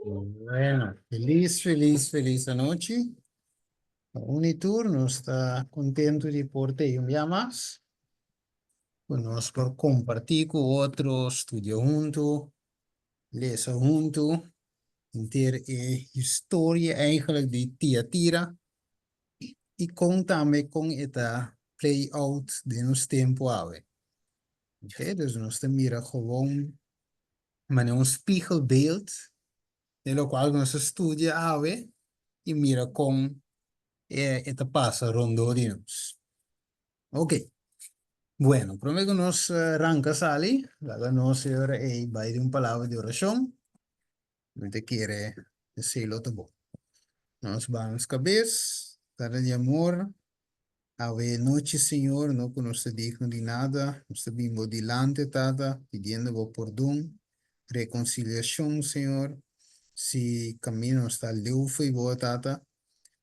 Bueno, felis, felis, felis anochi. Pa un i tur, nos ta kontentu di por tei un bia mas, ku nos por kompartí ku otro, studia huntu, lesa huntu, henter e historia eigenlijk di Tiatira i kon tambe kon e ta play out den nos tempu awe. Oké, dus nos ta mira gewoon manera un spiegelbeeld den lokual nos a studia awe i mira kon e ta pasa rondó di nos. Oké, bueno, promé ku nos ranka sali, laga nos e ora ei bai den un palabra di orashon. Mi ta kere esei lo ta bon. Nos baha nos kabes, Tata di amor, Awe nochi, Señor, no cu nos ta digno di nada, nos ta bin bo dilante, Tata, pidiendo bo pordon, reconciliacion, Señor, si camino nos ta leu fo'i bo, Tata,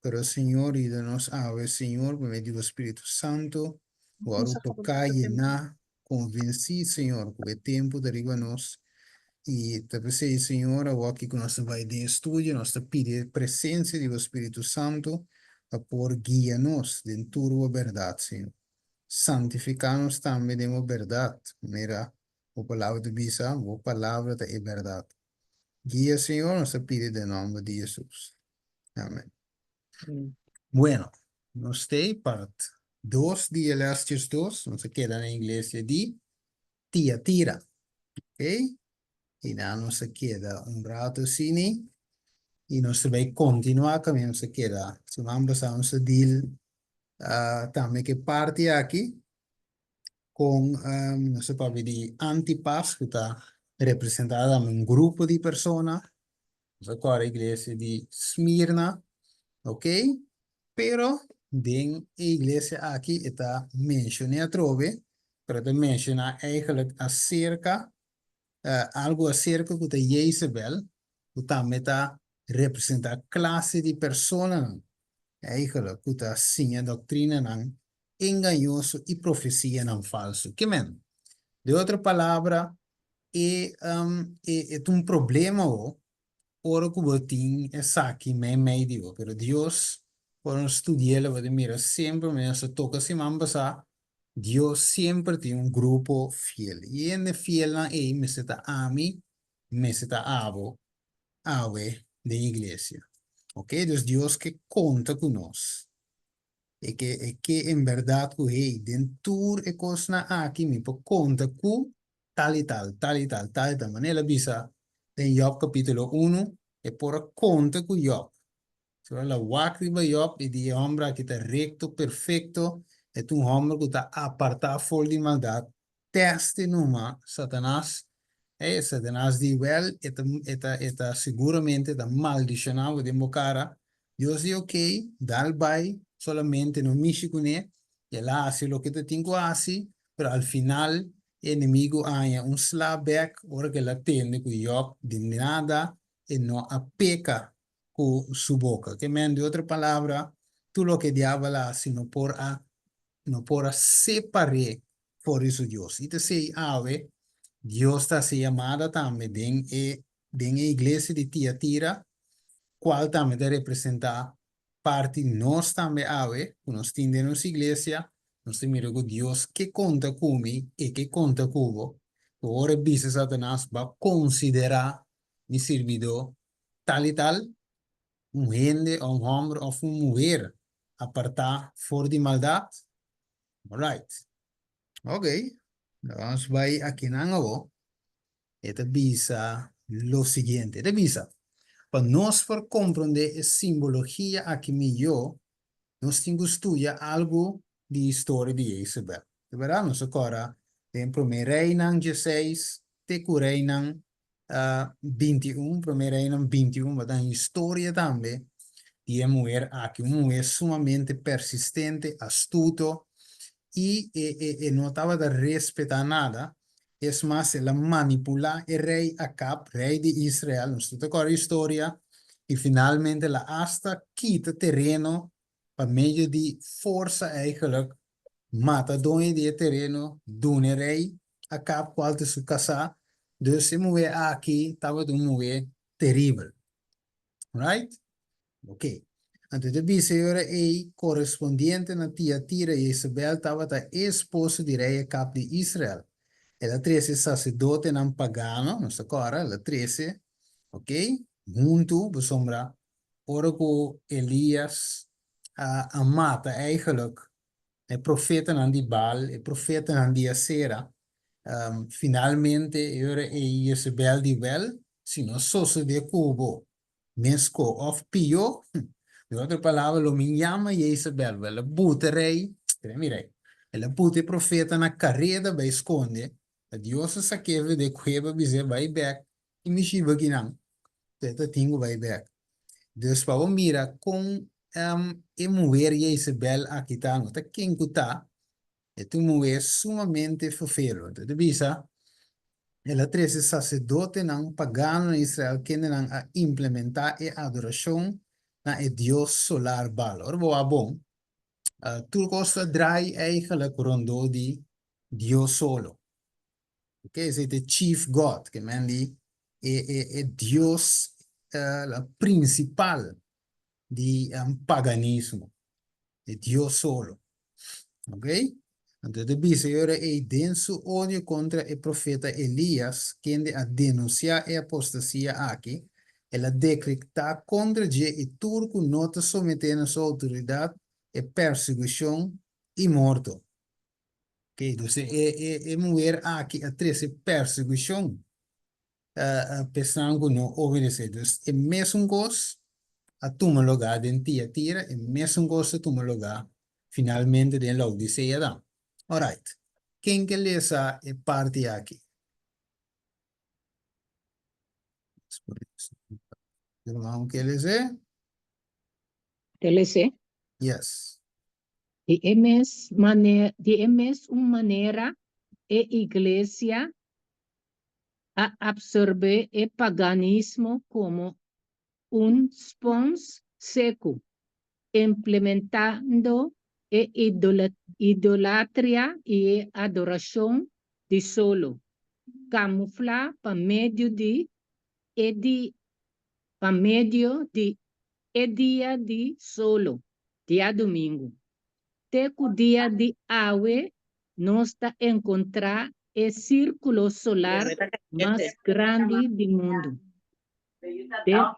pero, Señor, yuda nos awe, Señor, pa medio di bo Spiritu Santo, wòrdu tocá, yená, Konvensí, Señor, ku e tempu ta riba nos, i ta p'esei, Señor, awoki ku nos ta bai den e studio, nos ta pidi e presensia di bo Spiritu Santu pa por guia nos den tur bo bèrdat, Señor. Santifiká nos tambe den bo bèrdat, manera bo Palabra ta bisa, bo Palabra ta e bèrdat. Guia, Señor, nos ta pidi den nòmber di Hesus. Amen. Bueno, nos ta part dos di e les 12, nos a keda na iglesia di Tiatira. Ok? I nan nos a keda un rato asini i nos ta bai kontinuá kaminda nos a keda. Siman pasá nos a deal tambe ku e parti aki kon nos a papia di Antipas ku ta representá tambe un grupo di persona. Nos a kòrda iglesia di Smirna, ok? Pero den e iglesia aki e ta menshoné atrobe, pero e ta menshoná eigenlijk aserka algu aserka ku ta Jezebel, ku tambe ta representá klase di personanan eigenlijk ku ta siña doktrinanan engañoso i profesianan falsu. Ke men? Den otro palabra, e e ta un problema bo ora ku bo tin esaki meimei di bo. Pero Dios, ora nos studi'el, bo ta mira semper manera nos a toka siman pasá, Dios semper tin un grupo fiel. I hende fielnan ei mester ta ami, mester ta abo awe den iglesia. Oke, dus Dios ke konta ku nos. E ke e ke en bèrdat ku hey, den tur e kosnan aki mi por konta ku tal i tal, tal i tal, tal i tal. Manera el a bisa den Jòb kapítulo unu, e por a konta ku Jòb. Solo el a wak riba Jòb i di e hòmber aki ta rekto, perfekto, e ta un hòmber ku ta apartá for di maldat, tèste numa Satanas. E Satanas di, Wèl, e ta, e ta, e ta siguramente ta maldishoná bo den bo kara. Dios di, Okey, dal bai, solamente no mishi kuné. I el a hasi loke ta tin ku hasi, pero al final e enemigu a haña un sla bèk ora ku el a tende ku Jòb di nada e no a peka ku su boka. Ke men, di otro palabra, tur loke diabel a hasi no por a no por a separ'é for di su Dios. I ta esei awe Dios ta hasi yamada tambe den e den e iglesia di Tiatira, kual tambe ta representá parti nos tambe awe ku nos tin den nos iglesia, nos ta mira ku Dios ke konta ku mi, e ke konta ku bo, ku ora e bisa Satanas, Bo a konsiderá mi sirbidó tal i tal, un hende òf un hòmber òf un muher apartá for di maldat? Alright. Ok, nos bai akinan awor. E ta bisa lo siguiente, e ta bisa, Pa nos por komprondé e simbologia aki mihó, nos tin ku studia algu di historia di Jezebel. Di bèrdat, nos a kòrda den Promé Reinan dieseis te ku Reinan 21, Promé Reinan 21, bo ta haña historia tambe di e muher aki, un muher sumamente persistente, astuto i e e e no tabata respetá nada. Es mas, el a manipulá e rei Akab, rei di Israel, nos tur ta kòrda e historia, i finalmente el a asta kita tereno pa medio di forsa eigenlijk, mata doño di e tereno, duna e rei Akab kual ta su kasá. Dus e muhé aki tabata un muhé teribel. Right? Ok. Anto e ta bisa e ora ei, korespondiente na Tiatira, Jezebel tabata e esposo di rei Akab di Israel. El a trese saserdotenan pagano, nos ta kòrda, el a trese, ok, huntu, pasobra ora ku Elias a a mata eigenlijk e profetanan di Baal, e profetanan di Asera, finalmente e ora ei Jezebel di, Wèl, si no sosodé ku bo Mesko òf pió, den otro palabra, lo mi yama Jezebel, bo el a buta rei, kere mi rei, el a buta e profeta na kareda bai skonde, ta Dios a sak'é for di e kueba bis'é bai bèk i mi shiba kinan, e ta tin ku bai bèk. Dus pa bo mira kon e muher Jezebel aki ta, no ta ken ku ta, E ta un muhé sumamente ferfelo. Anto e ta bisa, El a trese saserdotenan pagano na Israel kendenan a implementá e adorashon na e dios solar Baal. Ora bo wak bon, tur kos ta drai eigenlijk rondó di dios solo. Oké, esei ta e chief god, ke men di e e e dios prinsipal di paganismo. E dios solo. Ok? Anto e ta bisa e ora ei den su odio kontra e profeta Elias, kende a denunsiá e apostasia aki, el a dekretá kontra dje i tur ku no ta someté na su outoridat e persiguishon i morto. Ok, dus e e e muher aki a trese persiguishon p'esnan ku no obedesé. Dus e mesun kos a tuma lugá den Tiatira, e mesun kos ta tuma lugá finalmente den Laodisea dan. Alright, ken ke lesa e parti aki? Herman ke les'é? Te les'é? Yes. Di e mes mane, di e mes un manera e iglesia a absorbé e paganismo komo un spons seku, implementando e idolatria i e adorashon di solo, kamuflá pa medio di e di pa medio di e dia di solo, diadumingu. Te ku dia di awe nos ta enkontrá e sírkulo solar mas grandi di mundu. Den.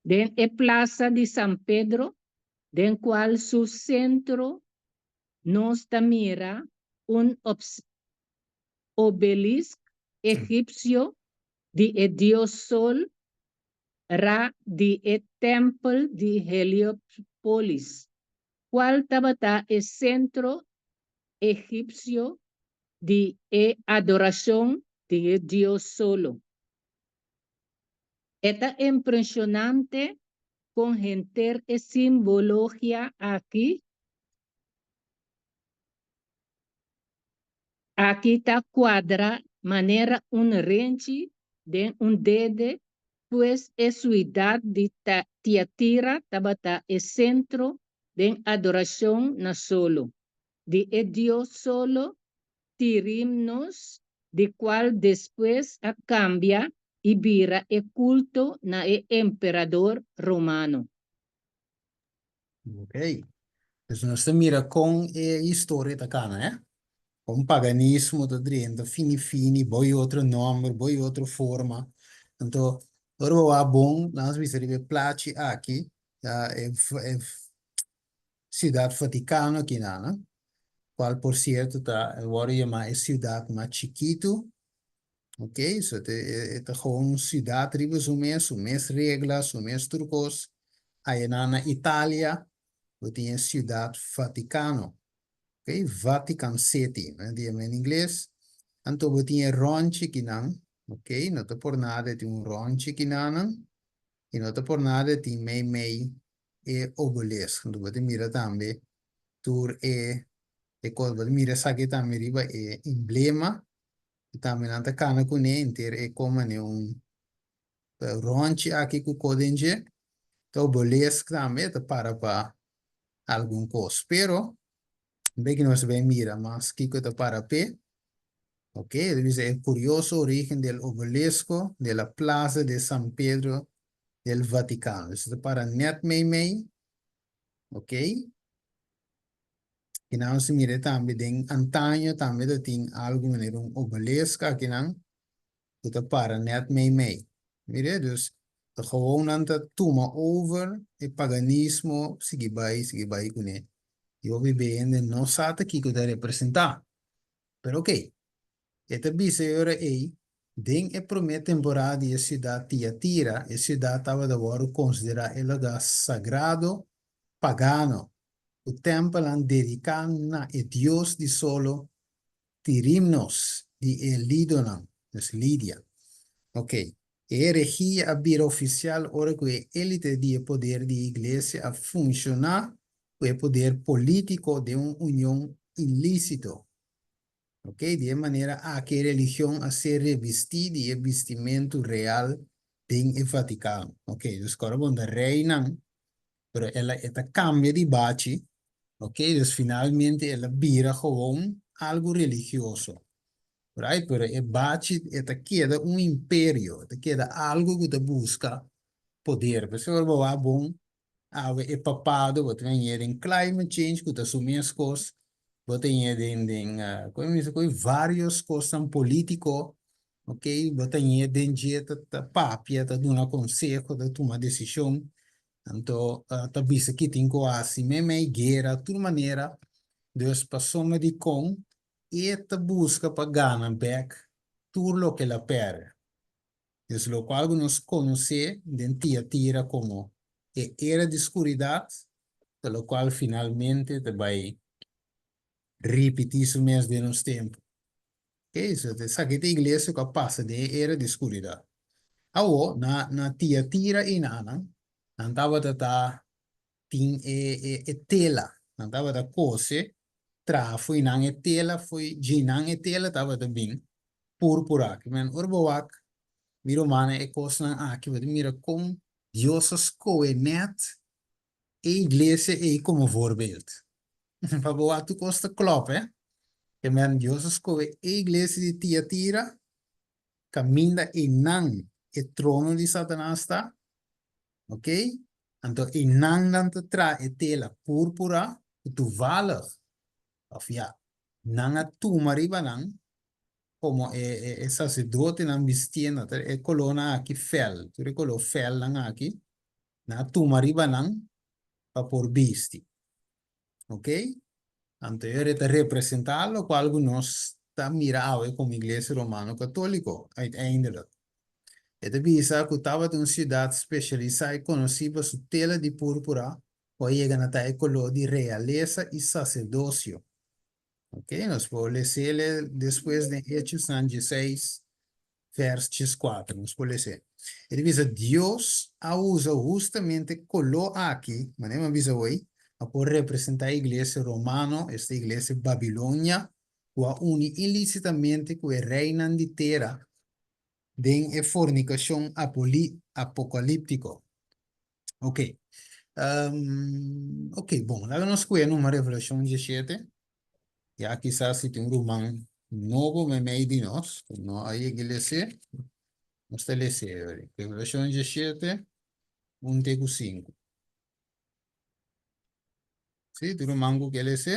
Den e Plaza di San Pedro, den kual su sentro nos ta mira un obelisk egipsio di e dios Sol Ra di e tèmpel di Heliopolis, kual tabata e sentro egipsio di e adorashon di e dios Solo. E ta impreshonante kon henter e simbologia aki Aki ta kuadra manera un renchi den un dede, pues e suidat di Tiatira tabata e sentro den adorashon na solo, di e dios solo Tirimnos, di kual despues a kambia i bira e kulto na e emperador romano. Ok. Dus nos ta mira kon e historia ta kana, eh? Kon paganismo ta drenta fini fini, boi otro nomber, boi otro forma. Anto, ora bo wak bon, laat bisa riba e plachi aki, ta e, e Ciudad Vaticano aki nan, cual por cierto ta wòrdu yamá e ciudad mas chikitu. Ok, so te, e, e ta gewoon un ciudad riba su mes, su mes regla, su mes tur kos. Ayanan na Italia, bo tin e ciudad Vaticano. Ok, Vatican City, men di en ingles. Anto bo tin e ronchi kinan, ok, no ta por nada e tin un ronchi kinanan, i no ta por nada e tin mei mei e obelisk. Anto bo ta mira tambe tur e e kos, bo ta mira esaki tambe riba e emblema I tambe nan ta kana kuné henter e koma ne un ronchi aki ku ko den dje. Ta obolesk tambe e ta para pa algun kos. Pero, un beki nos bai mira mas kiko e ta para p'e. Ok, e ta bisa e curioso origen del obelisco de la Plaza de San Pedro del Vaticano. Dus e ta para net meimei. Ok. Kinan nos ta mira tambe den antaño tambe ta tin algo manera un obelisco akinan ku ta para net meimei. Mira, dus ta gewoon nan ta tuma over e paganismo sigui bai, sigui bai kuné. I hopi be hende no sa ta kiko ta representá. Pero ok, e ta bisa e ora ei, den e promé temporada di e siudat Tiatira, e siudat tabata wòrdu konsiderá e lugá sagrado pagano, ku tèmpelnan dediká na e dios di solo Tirimnos di e lidonan, dus Lidia. Ok, e heregia a bira ofisial ora ku e élite di e poder di e iglesia a funshoná ku e poder polítiko den un union ilísito. Ok, di e manera aki e religion a ser revistí di e bistimentu real den e Vatikano. Ok, dus kòrda bon ta reinan, pero el a e ta kambia di bachi, ok, dus finalmente el a bira gewoon algu religioso. Right, pero e bachi e ta keda un imperio, e ta keda algu ku ta buska poder. P'esei ora bo wak bon Awe e papado bo ta hañ'é den climate change ku ta su mes kos, bo ta hañ'é den den koe mi bisa koe varios kosnan politiko, ok, bo ta hañ'é den dje ta ta papia, ta duna konseho, ta tuma desishon, anto ta bisa ki tin ku hasi meimei guera tur manera, dus pasobra dikon e ta buska pa gana bèk tur loke el a pèrdè. Es locual cu nos conoce den Tiatira como e era di scuridad, ta locual finalmente ta bay ripiti su mes den nos tempo. Ok, so esaki ta e iglesia cu a pasa den e era di scuridad. Awo, na na Tiatira einanan, nan tabata ta tin e e e tela, nan tabata cose, traha fo'i nan e tela, fo'i dje nan e tela tabata bin púrpura. Ki men ora bo wak mi rumannan e kosnan aki, bo ta mira kon Dios a skohe nèt e iglesia ei komo voorbeeld. Pa bo wak tur kos ta klòp, eh. Ki men Dios a skohe e iglesia di Tiatira, kaminda einan e trono di Satanas ta, ok? Anto einan nan ta traha e tela púrpura ku toevallig Of ya, nan a tuma riba nan komo e e e saserdotenan bistiendo ta e kolónan aki fèl, tur e koló fèlnan aki, nan a tuma riba nan pa por bisti. Ok? Anto e ta representá lokual ku nos ta mira awe komo Iglesia Romano Katóliko, uiteindelijk. E ta bisa ku tabata un siudat spesialisá i konosí pa su tela di púrpura ku a yega na ta e koló di realesa i saserdosio. Ok, nos por les'é despues den Hechosnan dieseis, vèrs dieskuater, nos por les'é. E ta bisa, Dios a usa hustamente koló aki, manera mi a bisa hoy, pa por representá e iglesia romano, esta iglesia Babilonia, ku a uni ilísitamente ku e reinan di tera den e fornikashon apokalíptiko. Ok. Um, ok, bon, laga nos kue numa Revelashon 17. Ya kisas si tin un ruman nobo meimei di nos, ku no a yega les'é, nos ta les'é ori. Revelashon 17, un te ku sinku. Si, tin ruman ku ke les'é?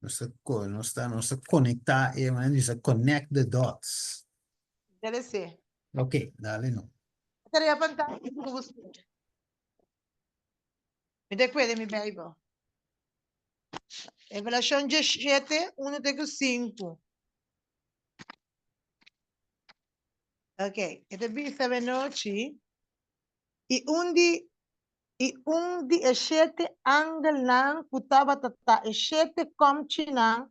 Nos ta, nos ta, nos ta konektá e, manera di bisa, connect the dots. Dale sí. Ok, dale no. Estaría fantástico ku bo skucha. Mi ta kuede mi Bijbel. Revelashon 17, 1 te ku 5. Ok, e ta bisa benochi. I un di I un di e shete angelnan ku tabata ta e shete kòmchinan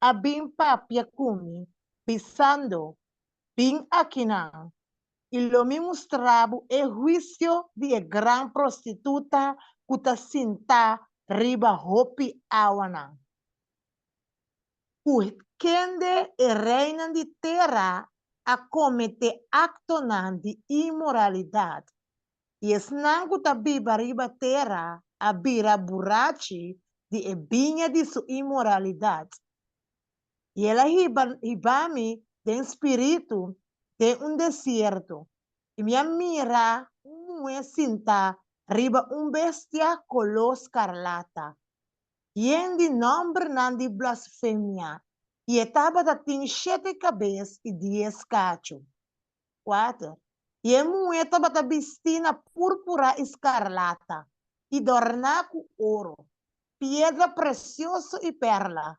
a bin papia ku mi, bisando, Bin akinan, i lo mi mustra bo e huisio di e gran prostituta ku ta sintá riba hopi awanan, ku kende e reinan di tera a kometé aktonan di inmoralidat i esnan ku ta biba riba tera a bira burachi di e biña di su inmoralidat. I el a hiba hiba mi den spiritu den un desierto, i mi a mira un muhé sintá riba un bestia koló skarlata, yen di nòmbernan di blasfemia, i e tabata tin shete kabes i dies kachu. Kuater, I e muhé tabata bistí na púrpura i skarlata, i dòrná ku oro, piedra presioso i pèrla,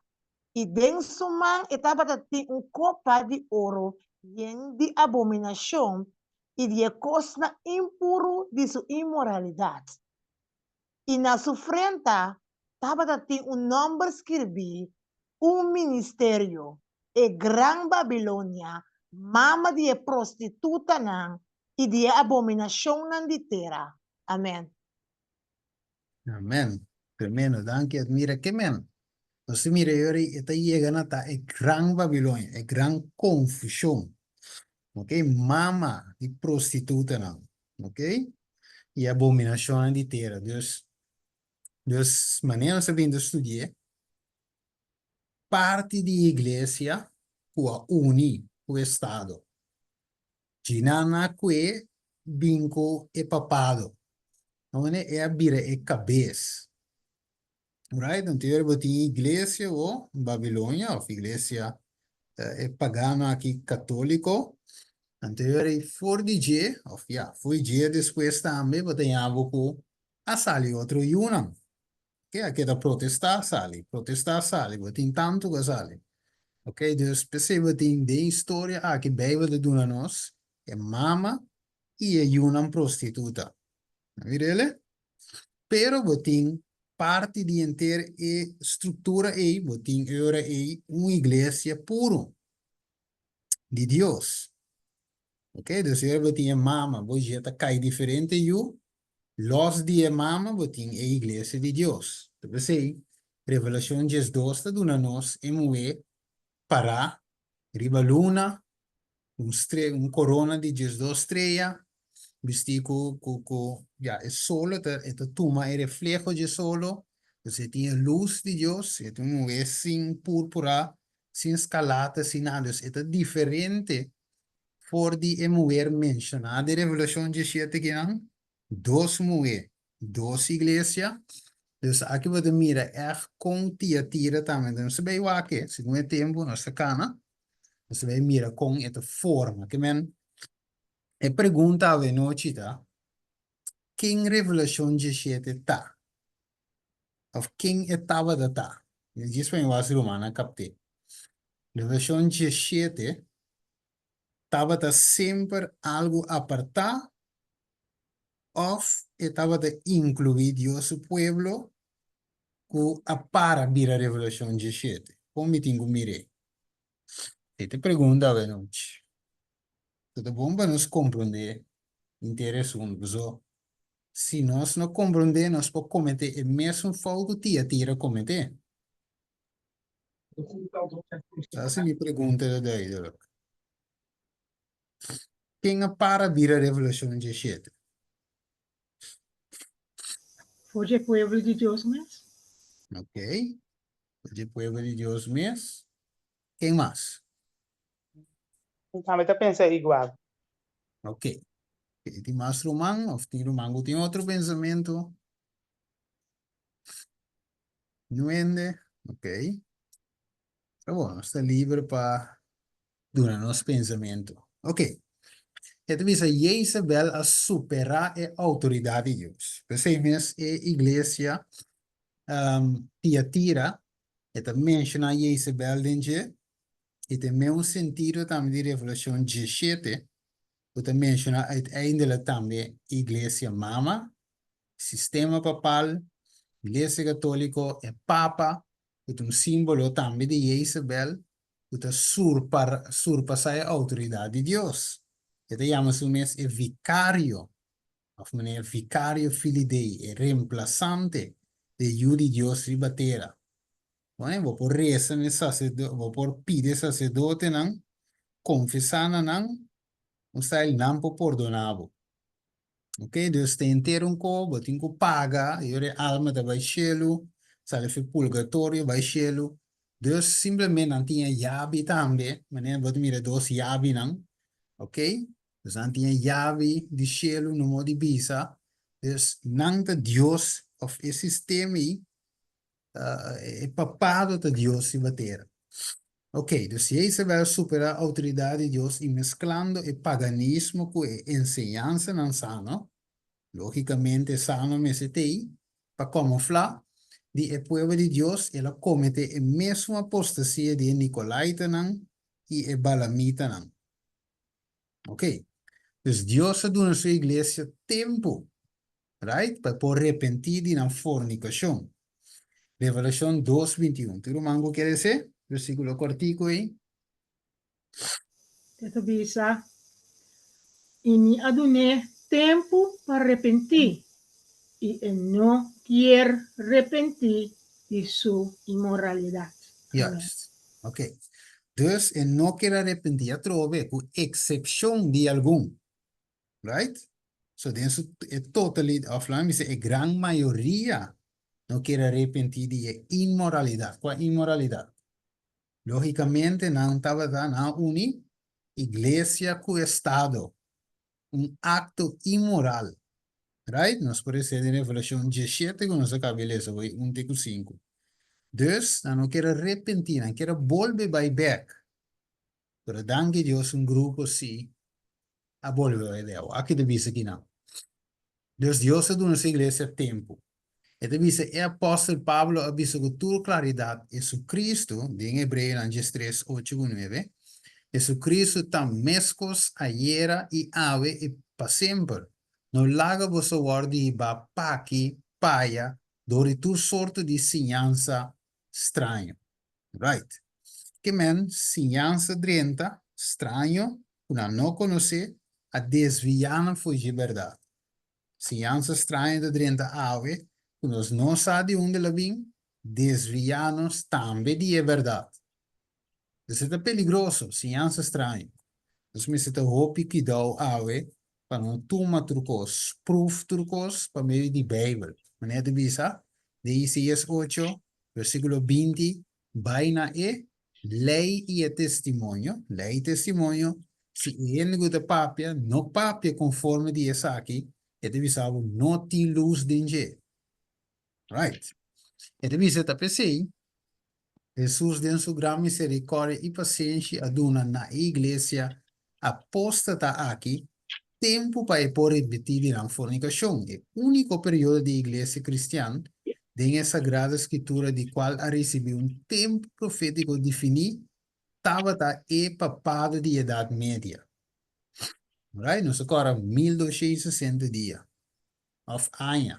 i den su man e tabata tin un kopa di oro yen di abominashon i di e kosnan impuru di su inmoralidat. I na su frenta tabata tin un nòmber skirbí, Un ministerio, e Gran Babilonia, mama di e prostitutanan i di e abominashonnan di tera. Amèn. Amèn. Tremendo. Danki Admira. Ke men? Nos ta mira yori e ta yega na ta e Gran Babilonia, e gran konfushon. Ok, mama di prostitutanan. Ok, i abominashonnan di tera. Dus, dus manera nos ta bini ta studi'é, parti di iglesia ku a uni ku estado. Djinan a kue bin ku e papado. Awor e a bira e kabes. Right? Anto bo tin iglesia o Babilonia of iglesia e pagano aki katoliko. Anto for di dje of ya, for di dje despues tambe bo ta yama ku a sali otro yunan. Ke a keda protestá sali, protestá sali, bo tin tantu ku a sali. Ok, dus p'esei bo tin den historia aki Beibel ta duna nos e mama i e yunan prostituta. Mir'ele? Pero bo tin parti di henter e struktura ei, bo tin e ora ei un iglesia puru di Dios. Ok, dus e ora bo tin e mama, bo dje ta kai diferente yu, Los di e mama bo tin e iglesia di Dios. Ta p'esei, Revelashon 12 ta duna nos e muhé pará riba luna, un stre un korona di 12 strea, bistí ku ku ku ya e solo ta e ta tuma e refleho dje solo, dus e tin e lus di Dios, e ta un muhé sin púrpura, sin skalata, sin nada, dus e ta diferente For di e muher menshoná den Revelashon 17 kinan, dos muhé, dos iglesia. Dus aki bo ta mira ègt kon Tiatira tambe. Nos ta bai wak e, segun e tempu nos ta kana, nos ta bai mira kon e ta forma. Ke men, e pregunta awenochi ta, ken Revelashon 17 ta? Òf ken e tabata ta? Djis pa mi wak si rumannan kapt'é. Revelashon 17 tabata semper algu apartá òf e tabata inkluí Dios su pueblo ku a para bira Revelashon 17? Kon mi tin ku mir'é? E ta pregunta awenochi. Ku ta bon pa nos komprondé henter e asuntu, pasobra si nos no komprondé nos por kometé e mesun fout ku Tiatira kometé. Sa si mi pregunta ta duidelijk. Ken a para bira Revelashon 17? For di e pueblo di Dios mes. Ok. For di e pueblo di Dios mes. Ken mas? Mi tambe ta pensa igual. Ok. Tin mas ruman of tin ruman ku tin otro pensamentu? Nuende, ok. Ta bon, nos ta liber pa duna nos pensamentu. Ok. E ta bisa Jezabel a superá e outoridat di Dios. P'esei mes e iglesia um, Tiatira, e ta menshoná Jezabel den dje, i ta e meun sentido tambe di Revelashon 17, ku ta menshoná uiteindelijk tambe iglesia mama, sistema papal, Iglesia Católico, e Papa, ku ta un símbolo tambe di Jezabel, ku ta surpasá e outoridat di Dios. E ta yama su mes e vikario, òf manera vicario filii Dei, e remplasante di e Yu di Dios riba tera. Bueno, bo por resa na e saserdo, bo por pidi e saserdotenan, konfesá na nan, un style nan por pordoná bo. Ok, dus ta henter un ko, bo tin ku paga, i ora e alma ta bai shelu, sali for purgatorio bai shelu. Dus simplemente nan tin e yabi tambe, manera bo ta mira e dos yabinan, ok? Dus nan tin e yabi di shelu, no modo di bisa. Dus nan ta Dios of e sistema ei, e papado ta Dios riba tera. Ok, dus Jezabel supera autoridad di Dios i mesklando e paganismo ku e enseñansanan sano, Lógikamente sano mester t'ei pa kamuflá di e pueblo di Dios el a kometé e mesun apostasia di e nikolaitanan i e balamitanan. Oke, dus Dios a duna su iglesia tempu, right, pa e por repentí di nan fornikashon. Revelashon dos 21. Tur ruman ku kier esei versíkulo kòrtiku ei? E ta bisa, I mi a dun'é tempu pa repentí, i e no kier repentí di su inmoralidat. Amen. Juist. Ok. Dus e no kier a repentí atrobe, ku eksepshon di algun. Right? So den su e totalidad, of laat mi bisa e gran mayoria no kier a repentí di e inmoralidat. Kua inmoralidat? Lógikamente nan tabata nan a uni iglesia ku estado, un akto inmoral. Right? Nos por esei den Revelashon diesshete ku nos a kaba di lesa hoy, un te ku sinku. Dus, nan no kier a repentí, nan kier a bolbe bai bèk. Pero danki Dios un grupo sí a bolbe bai bèk. Wak ki ta bisa kinan. Dus Dios a duna su iglesia tempu. E ta bisa e apòstel Pablo a bisa ku tur klaridat, Jesucristo, den Hebreonan diestres, ocho ku nuebe, Jesucristo ta meskos ayera i awe i pa semper. No laga boso wòrdu hibá p'aki p'aya dor di tur sorto di siñansa straño. Right. Ke men siñansa drenta straño ku nan no konosé a desviá nan for dje bèrdat. Siñansa straño ta drenta awe ku nos no sa di unda el a bin, desviá nos tambe di e bèrdat. Esei ta peligroso, siñansa straño. Nos mester ta hopi kuidou awe pa no tuma tur kos, pruf tur kos pa medio di Beibel. Manera ta bisa den Isaías ocho, versíkulo 20, Bai na e lei i e testimonio, lei i testimonio, si e hende ku ta papia no papia konforme di esaki, e ta bisa bo no tin lus den dje. Right. E ta bisa ta p'esei, Hesus den su gran miserikòrdia i pasenshi a duna na e iglesia apóstata aki tempu pa e por repetí di nan fornikashon, e úniko periodo di iglesia kristian den e Sagrada Skritura di kual a risibí un tempu profétiko definí tabata e papado di Edat Media. Right? Nos a kòrda 1260 dia, òf aña,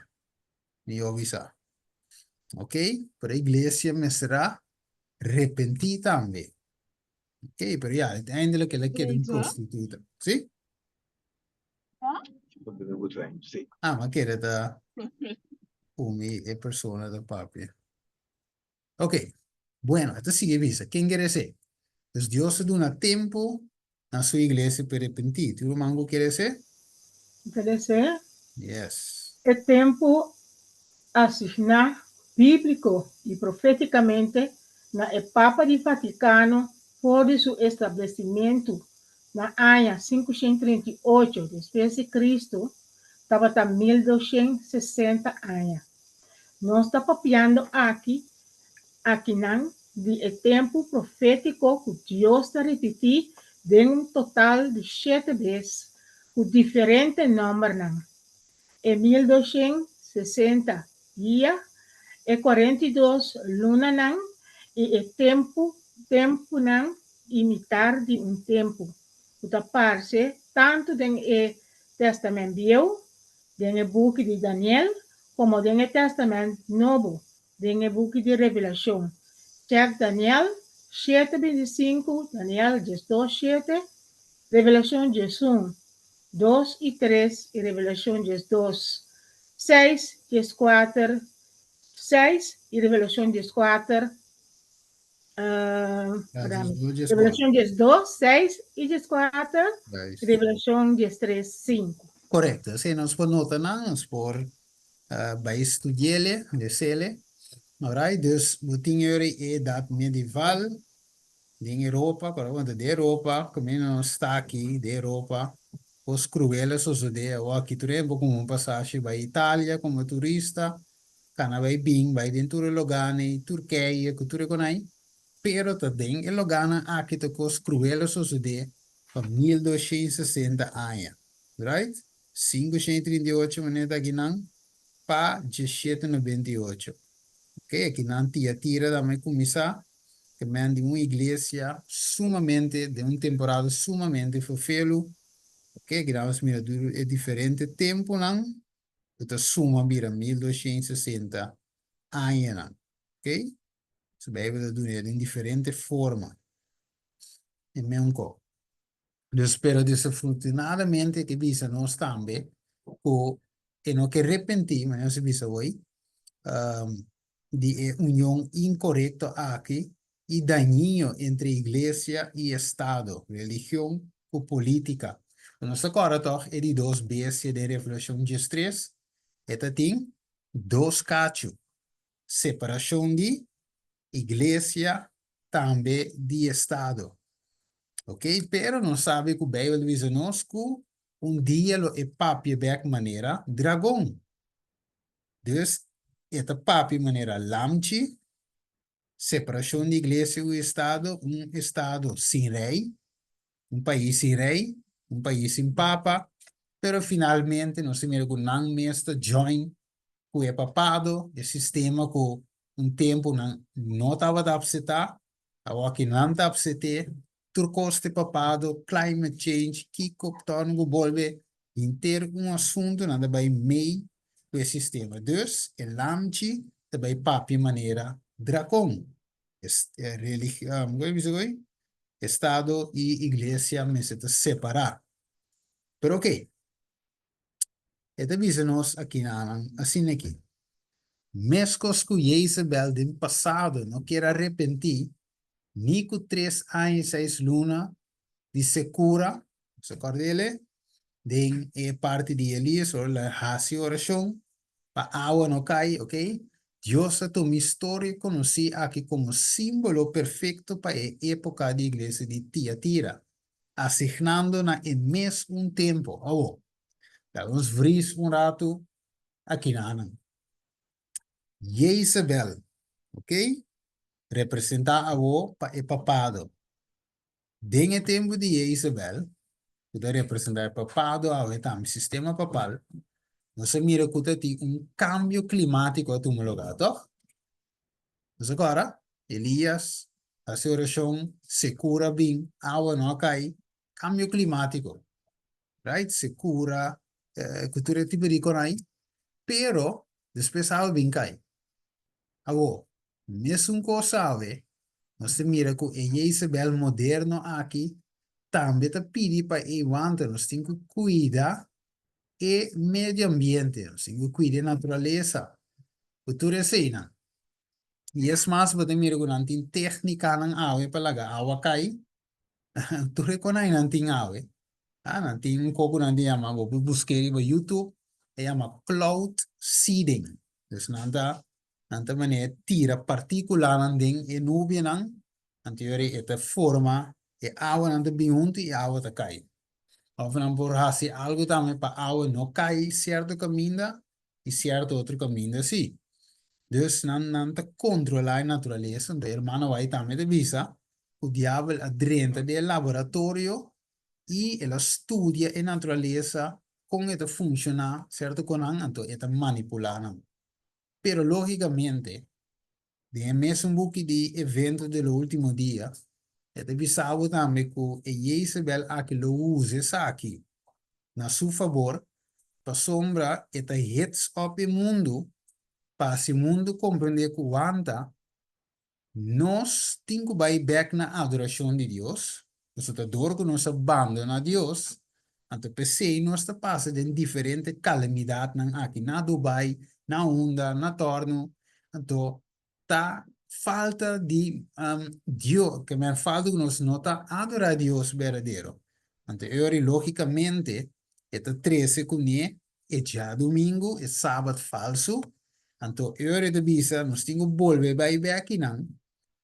mihó bisá. Ok? Pero e iglesia mester a repentí tambe. Ok, pero ya, uiteindelijk el a keda un prostituta. Sí? Ah, ma kere ta umi e persona ta papia. Ok, bueno, e ta sigui bisa, ken kere esei? Dus Dios ta duna tempu na su iglesia pa e repentí. Tur ruman ku kere esei? Kere esei? Yes. E tempu asigná bíbliko i profétikamente na e Papa di Vatikano for di su establesimentu na aña 538 despues di Kristu tabata 1260 aña. Nos ta papiando aki akinan di e tempu profétiko ku Dios ta ripití den un total di shete bes ku diferente nòmbernan, e 1260 dia, e 42 lunanan i e tempu, tempunan i mitar di un tempu, ku ta parse tantu den e Tèstamènt Bieu, den e buki di Daniel, komo den e Tèstamènt Nobo, den e buki di Revelashon. Chèk Daniel shete 25, Daniel 12 shete, Revelashon 11, dos i tres i Revelashon 12, seis, 14, seis i Revelashon 14, Revelashon 12, seis i 14, Revelashon 13, sinku. Korekto. Esei nos por nota nan, nos por bai studi'ele, les'ele. Alright, dus bo tin yori e edat medieval den Europa, kora bo ta den Europa, kaminda nos sta aki den Europa, kos kruel a sosodé awor aki tur hende por kuma un pasashi bai Italia komo turista, kana bai bin bai den tur e loganan ei, Turkije ku tur e konai, pero ta den e loganan aki ta kos kruel a sosodé pa 1260 aña, right? 538 manera ta akinan pa 1798. Ok, akinan Tiatira tambe kuminsá ke men di un iglesia sumamente, den un temporada sumamente ferfelu. Ok, akinan nos mira tur e diferente tempunan ku ta suma bira 1260 añanan. Ok, su Beibel ta duna den diferente forma e meun kos. Dus pero desafortunadamente ke bisa nos tambe ku e no ke repentí, manera nos a bisa hoy, di e union inkorekto aki i dañino entre iglesia i estado, religion ku polítika. Nos ta kòrda tòg e di dos bestia den Revelashon 13, e ta tin dos kachu, separashon di iglesia tambe di estado. Ok, pero nos sabi ku Beibel ta bisa nos ku un dia lo e papia bek manera dragon. Dus e ta papia manera lamchi, separashon di iglesia ku estado, un estado sin rei, un pais sin rei, un pais sin papa, pero finalmente nos ta mira ku nan mes ta join ku e papado, e sistema ku un tempu nan no tabata apseptá, awor ki nan ta apsept'é, tur kos te papado, climate change, kiko torno ku bolbe henter un asuntu nan ta bai mei ku e sistema. Dus e lamchi ta bai papia manera drakon. Estado i iglesia mester ta separá. Pero oké, e ta bisa nos akinanan asina aki, Meskos ku Jezebel den pasado no kier a repentí, ni ku tres aña i seis luna di sekura, nos a kòrda el'e, den e parti di Elías, ora el a hasi orashon pa awa no kai, oké, Dios a tuma historia konosí aki komo símbolo perfekto pa e époka di iglesia di Tiatira, asignando na e mes un tempu. Awor, laga nos vris un ratu akinanan. Jezebel, oké, representá awor pa e papado. Den e tempu di Jezebel, ku ta representá e papado awe tambe, sistema papal, nos a mira ku ta tin un kambio klimátiko a tuma lugá, tòg? Nos a kòrda? Elias hasi orashon, sekura bin, awa no a kai, kambio klimátiko, right? Sekura, ku tur e tipo di konai, pero despues awa bin kai. Awor, mesun kos awe, nos ta mira ku e Jezebel moderno aki tambe ta pidi pa e wanta nos tin ku kuida e medio ambiente, nos tin ku kuida e naturalesa, ku tur eseinan. I es mas bo ta mira ku nan tin téknikanan awe pa laga awa kai, Tur e konai nan tin awe. Ah, nan tin un koko nan ta yama, bo por busk'é riba YouTube, e yama cloud seeding. Dus nan ta, nan ta manera tira partíkulanan den e nubianan, anto yori e ta forma, e awanan ta bin huntu i awa ta kai. Òf nan por hasi algu tambe pa awa no kai sierto kaminda i sierto otro kaminda si. Dus nan nan ta kontrolá e naturalesa, anto e hermano White tambe ta bisa ku diabel a drenta den e laboratorio i el a studia e naturalesa kon e ta funshoná sierto konan, anto e ta manipulá nan. Pero lógikamente Den e mesun buki di Eventos de lo Ultimo Dia, e ta bisa bo tambe ku e Jezebel aki lo usa esaki na su fabor, pasobra e ta hits op e mundu pa hasi mundu komprendé ku wanta nos tin ku bai bèk na adorashon di Dios, pasobra ta dor ku nos a bandoná Dios, anto p'esei nos ta pasa den diferente kalamidatnan aki na Dubai, na unda, na tòrnu, Anto ta falta di Dios, ke men falta ku nos no ta adorá Dios berdadero. Anto e ora lógikamente e ta trese kuné e djadumingu, e sabat falsu. Anto e ora e ta bisa nos tin ku bolbe bai bek kinan.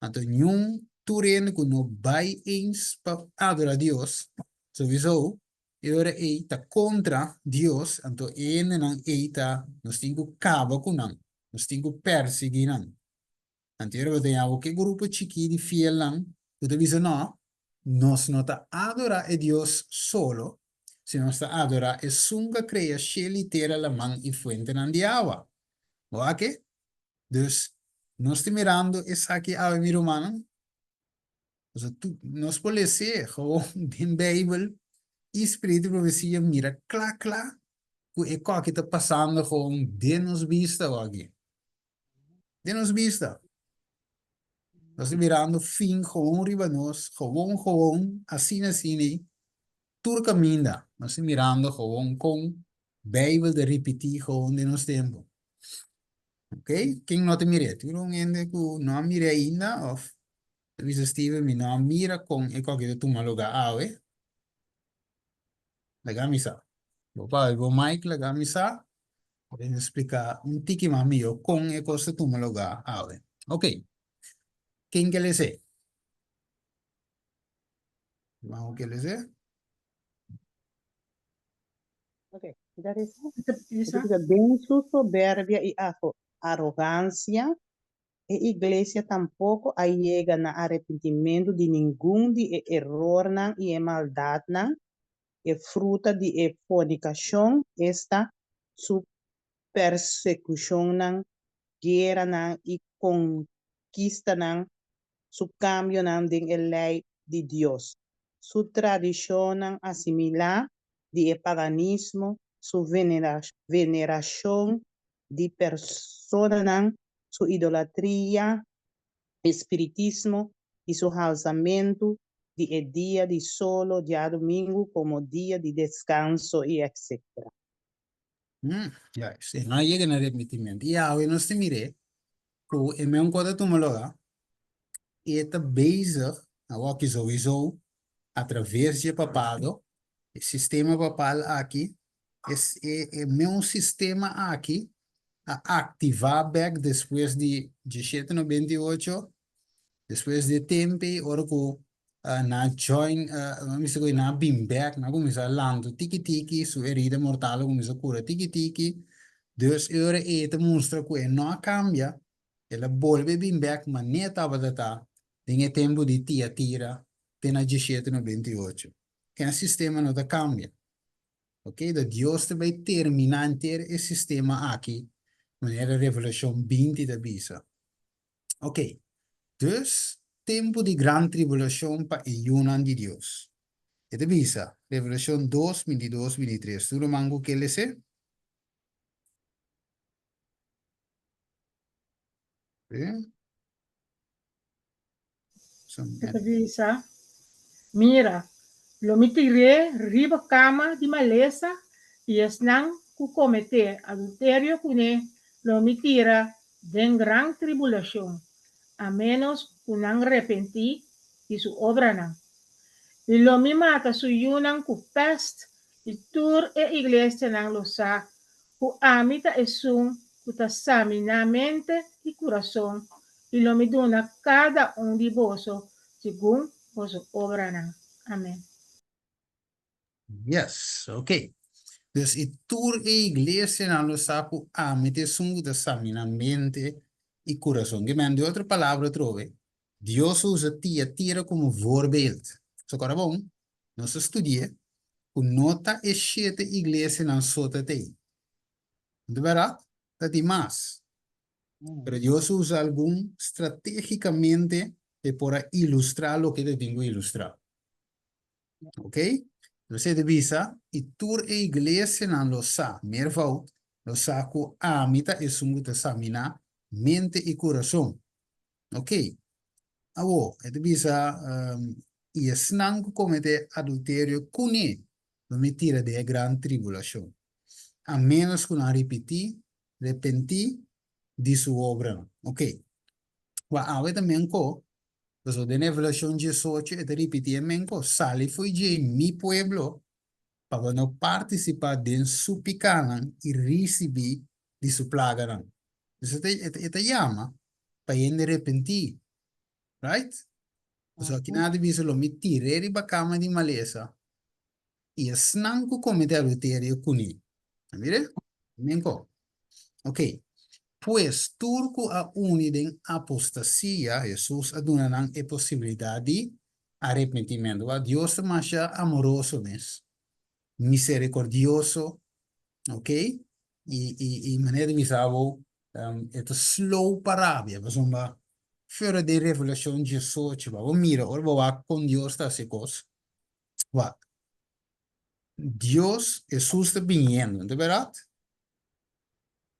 Anto niun tur hende ku no bai eens pa adora Dios, souiso e ora ei ta kontra Dios, anto e hendenan ei ta nos tin ku kaba ku nan, nos tin ku persiguí nan. Anto e ora bo ta yawa ke grupo chikí di fielnan ku ta bisa no, nos no ta adorá e Dios solo, sino nos ta adorá esun ku a krea shel i tera, laman i fuentenan di awa. Bo wak ke? Dus, nos ta mirando esaki awe mi rumannan. Pasobra tu, nos por les'é gewoon den Bijbel i Spiritu di Profesia mira kla kla ku e koki ta pasando gewoon den nos bista awor. Den nos bista. Nos ta mirando fin gewoon riba nos, gewoon gewoon, asina asina ei, tur kaminda nos ta mirando gewoon kon Bijbel ta ripití gewoon den nos tempu. Ok, ken no ta mir'é? Tin un hende ku no a mir'é ainda òf ta bisa Steven mi no a mira kon e koki ta tuma lugá awe? Laga mi sa. Bo papia bo mic laga mi sa. Bo tin splika un tiki mas mihó kon e kos ta tuma lugá awe. Ok, ken ke les'é? Bo ke les'é? Ok, dat is Bisa, Den su soberbia i arogansia, e iglesia tampoko a yega na arepentimentu di ningun di e erornan i e maldatnan, e fruta di e fornikashon, esta, su persekushonnan, gueranan i konkistanan, su kambionan den e lei di Dios, su tradishonnan asimilá di e paganismo, su venerashon di personanan, su idolatria, espiritismo i su halsamentu di e dia di solo djadumingu komo dia di deskanso i etcetera. Juist, e no a yega na repentimentu. I awe nos ta mir'é ku e meun kos ta tuma lugá, e ta bezig, awor ki souiso atraves dje papado, e sistema papal aki, e e meun sistema aki a aktivá bèk despues di diesshete nobenta i ocho, despues di e tempu ei ora ku nan a join, nan a bisa ku nan a bin bèk, nan a kuminsá lanta tiki tiki, su herida mortal a kuminsá kura tiki tiki, dus e ora ei ta mustra ku e no a kambia, el a bolbe bin bèk manera tabata ta den e tempu di Tiatira te na diesshete 98. Ken sistema no ta kambia. Ok, da Dios ta bai terminá henter e sistema aki, manera Revelashon 20 ta bisa. Ok, dus tempu di gran tribulashon pa e yunan di Dios. E ta bisa, Revelashon 2, 22, 23. Tur ruman ku ke les'é? Sí. E ta bisa, Mira, lo mi tir'é riba kama di malesa, i esnan ku kometé adulterio kuné lo mi tira den gran tribulashon, a ménos ku nan repentí di su obranan. I lo mi mata su yunan ku pèst, i tur e iglesianan lo sa ku ami ta esun ku ta saminá mente i kurason, i lo mi duna kada un di boso segun boso obranan. Amen. Yes, ok. Dus i tur e iglesianan lo sa ku ami ta esun ku ta saminá mente i kurason. Ke men, di otro palabra atrobe, Dios a usa Tiatira komo voorbeeld. So kòrda bon, nos a studi'é ku no ta e shete iglesianan so ta t'ei. No ta bèrdat? Ta tin mas. Pero Dios a usa algun stratégikamente p'e por a ilustrá loke ta tin ku ilustrá. Ok? Entonces e ta bisa, i tur e iglesianan lo sa, meervoud, lo sa ku ami ta esun ku ta saminá mente i kurason. Ok. Awor, e ta bisa, i esnan ku kometé adulterio kuné lo mi tira den e gran tribulashon, a ménos ku nan ripití, repentí, di su obranan. Ok. Wak awe ta menko, pasobra den Revelashon 18 e ta ripití e menko, Sali fo'i dje, mi pueblo, pa bo no partisipá den su pikánan i risibí di su plaganan. Dus e ta, e ta, e ta yama pa hende repentí. Right? So aki nan a bisa lo mi tir'é riba kama di malesa i esnan ku komete adulterio kuné. A mira? Men ko. Ok. Pues tur ku a uni den apostasia, Hesus a duna nan e posibilidat di arepentimentu. Wak, Dios ta masha amoroso mes, miserikordioso, ok? I, i, i manera di bisa bo, e ta slow pa rabia, pasobra fuera den Revelashon diesocho, bo mira ora bo wak kon Dios ta hasi kos, Wak, Dios, Hesus ta biniendo, no ta bèrdat?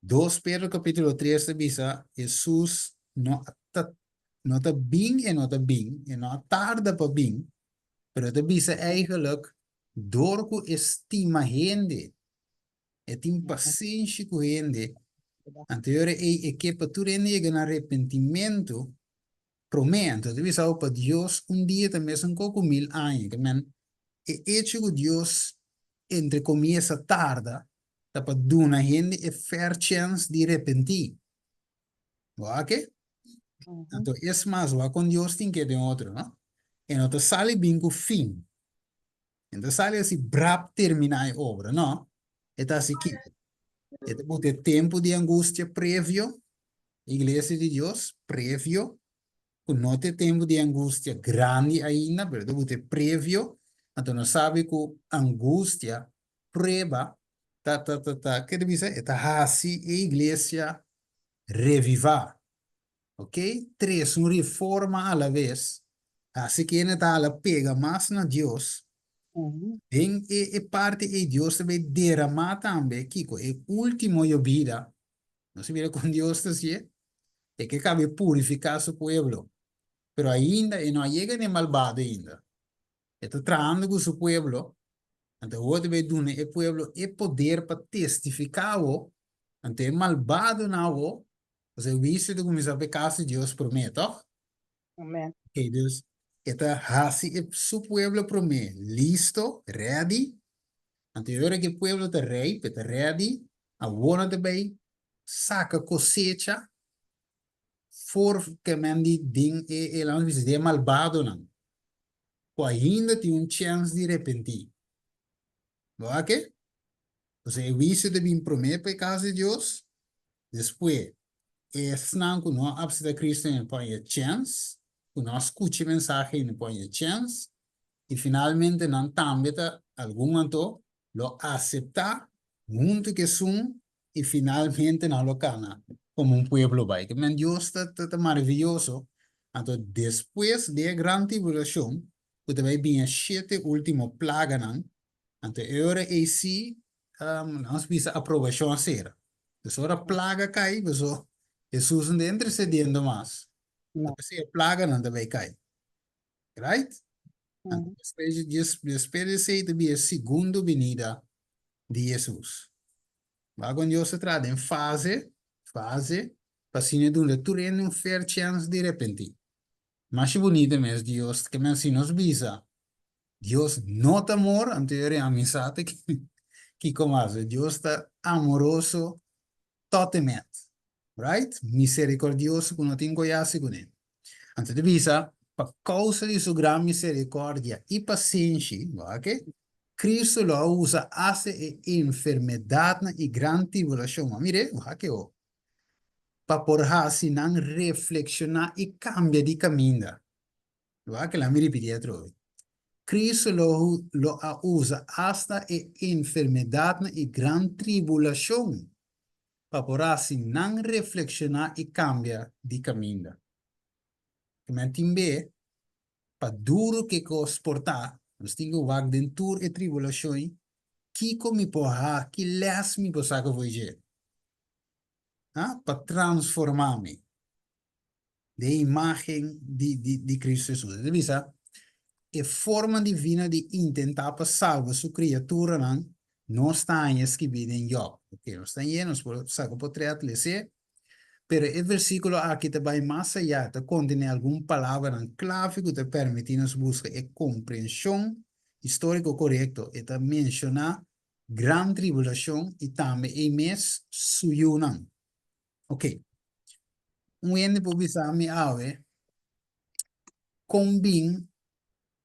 Dos Pedro kapítulo tres ta bisa, Hesus no ta no ta bin, e no ta bin, e no a tarda pa bin, pero e ta bisa eigenlijk, dor ku e stima hende, e tin pasenshi ku hende, anto e ora ei e ke pa tur hende yega na arepentimentu, Promé, anto ta bisa bo pa Dios un dia ta mesun ko ku mil aña. Ke men, e echo ku Dios entre komies a tarda ta pa duna hende e fair chèns di repentí. Bo a ke? Anto es mas, wak kon Dios tin ke den otro, no? E no ta sali bin ku fin. E no ta sali asi brap terminá e obra, no. E ta hasi kiko? E ta buta e tempu di angustia previo Iglesia di Dios previo, ku no ta e tempu di angustia grandi ainda, pero ta buta e previo, anto nos sabi ku angustia, prueba, ta ta ta ta, ke ta bisa? E ta hasi e iglesia revivá, ok? Trese un reforma alaves, hasi kende ta hala pega mas na Dios, den e e parti ei Dios ta bay deramá tambe, kiko? E ultimo yobida Nos a mira kon Dios ta hasié. E ke kabe purifiká su pueblo. Pero ainda e no a yega na e malbado ainda. E ta trahando ku su pueblo. Anto awor ta bai duna e pueblo e poder pa testifiká awor. Anto e malbadonan awor, pasobra e huisio ta kuminsá pa e kas di Dios promé, tòg? Amen. Ok, dus e ta hasi e su pueblo promé listo, ready. Anto e ora ku e pueblo ta rijp, e ta ready, awor nan ta bai saka kosecha for ke men di den e e laat nos bisa den e malbadonan ku ainda tin un chèns di repentí. Bo a ke? Pasobra e huisio ta bin promé pa e kas di Dios, despues esnan ku no a apseptá Cristo no por haña chèns, ku no a skucha e mensahe no por haña chèns, i finalmente nan tambe ta, algun anto, lo aseptá huntu ku esun i finalmente nan lo kana komo un pueblo bai. Ke men Dios ta ta maravioso. Anto despues di e gran tribulashon ku ta bai bini e shete último plaganan, Anto e ora ei sí, nos bisa aprobashon a sera. Dus ora plaga kai, paso Hesus no ta intercediendo mas. No. Pasobra e plaganan ta bai kai. Right? Anto despues di despues di esei ta bin e segundo binida di Hesus. Wak kon Dios ta traha den fase, fase, pa asina duna tur hende un fair chance di repentí. Masha bunita mes Dios ke men si nos bisa Dios no ta amor anto yo ri ami sa ta kiko mas Dios ta amoroso tot e met right misericordioso ku no tin ku yasi kuné anto ta bisa pa kousa di su gran misericordia i pasenshi wak Cristo lo a usa asta e enfermedadnan i gran tribulashon a mire wak ho pa por hasi nan reflekshoná i kambia di kaminda. Wak laat mi ripití atrobe. Cristo lo lo a usa asta e enfermedadnan i gran tribulashon pa por hasi nan reflekshoná i kambia di kaminda. Kimen tin be pa duru ke kos por ta, nos tin ku wak den tur e tribulashon kiko mi por ha, ki lès mi por saka for dje. Ha? Pa transformá mi den e imágen di, di, di Cristo Hesus. E ta bisa, e forma divino di intentá pa salba su kriaturanan nos ta haña skibí den Jòb. Oke, nos ta hañ'é, nos por saka potrèt, les'é. Pero e versíkulo aki ta bai mas ayá, ta kontené algun palabranan klave ku ta permití nos buska e komprenshon históriko korekto. E ta menshoná gran tribulashon i tambe ei mes su yunan. Ok. Un hende por bisa mi awe kon bin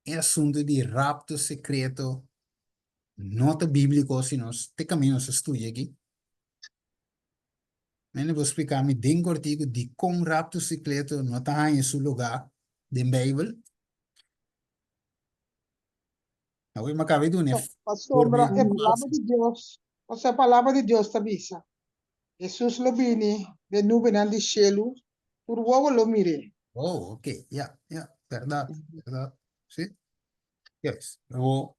e asuntu di rapto sekreto no ta bíbliko si nos te kaminda nos a studia aki? Un hende por splika mi den kortiku dikon rapto sekreto no ta haña su lugá den Beibel? Awe mi a kaba di duna e Pasobra voorbeeld e palabra di Dios, pasobra e palabra di Dios ta bisa, Hesus lo bini den nubenan di shelu, tur wowo lo mir'é. Oh, ok, ya, ya, bèrdat, bèrdat, si. Juist. Bo,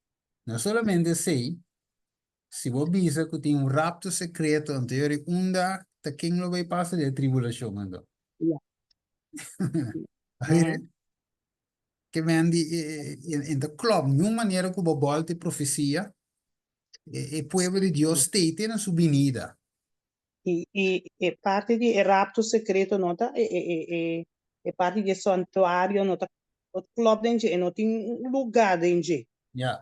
no solamente esei, si bo bisa ku tin un rapto sekreto, anto yori unda ta ken lo bai pasa den e tribulashon anto? Ya. A mira? Ke men di e ta klòp niun manera ku bo bòlta e profesia, e pueblo di Dios stei te na su binida. I i e parti di e rapto sekreto no ta e e e e parti di e santuario no ta no ta klòp den dje, e no tin un lugá den dje. Ya.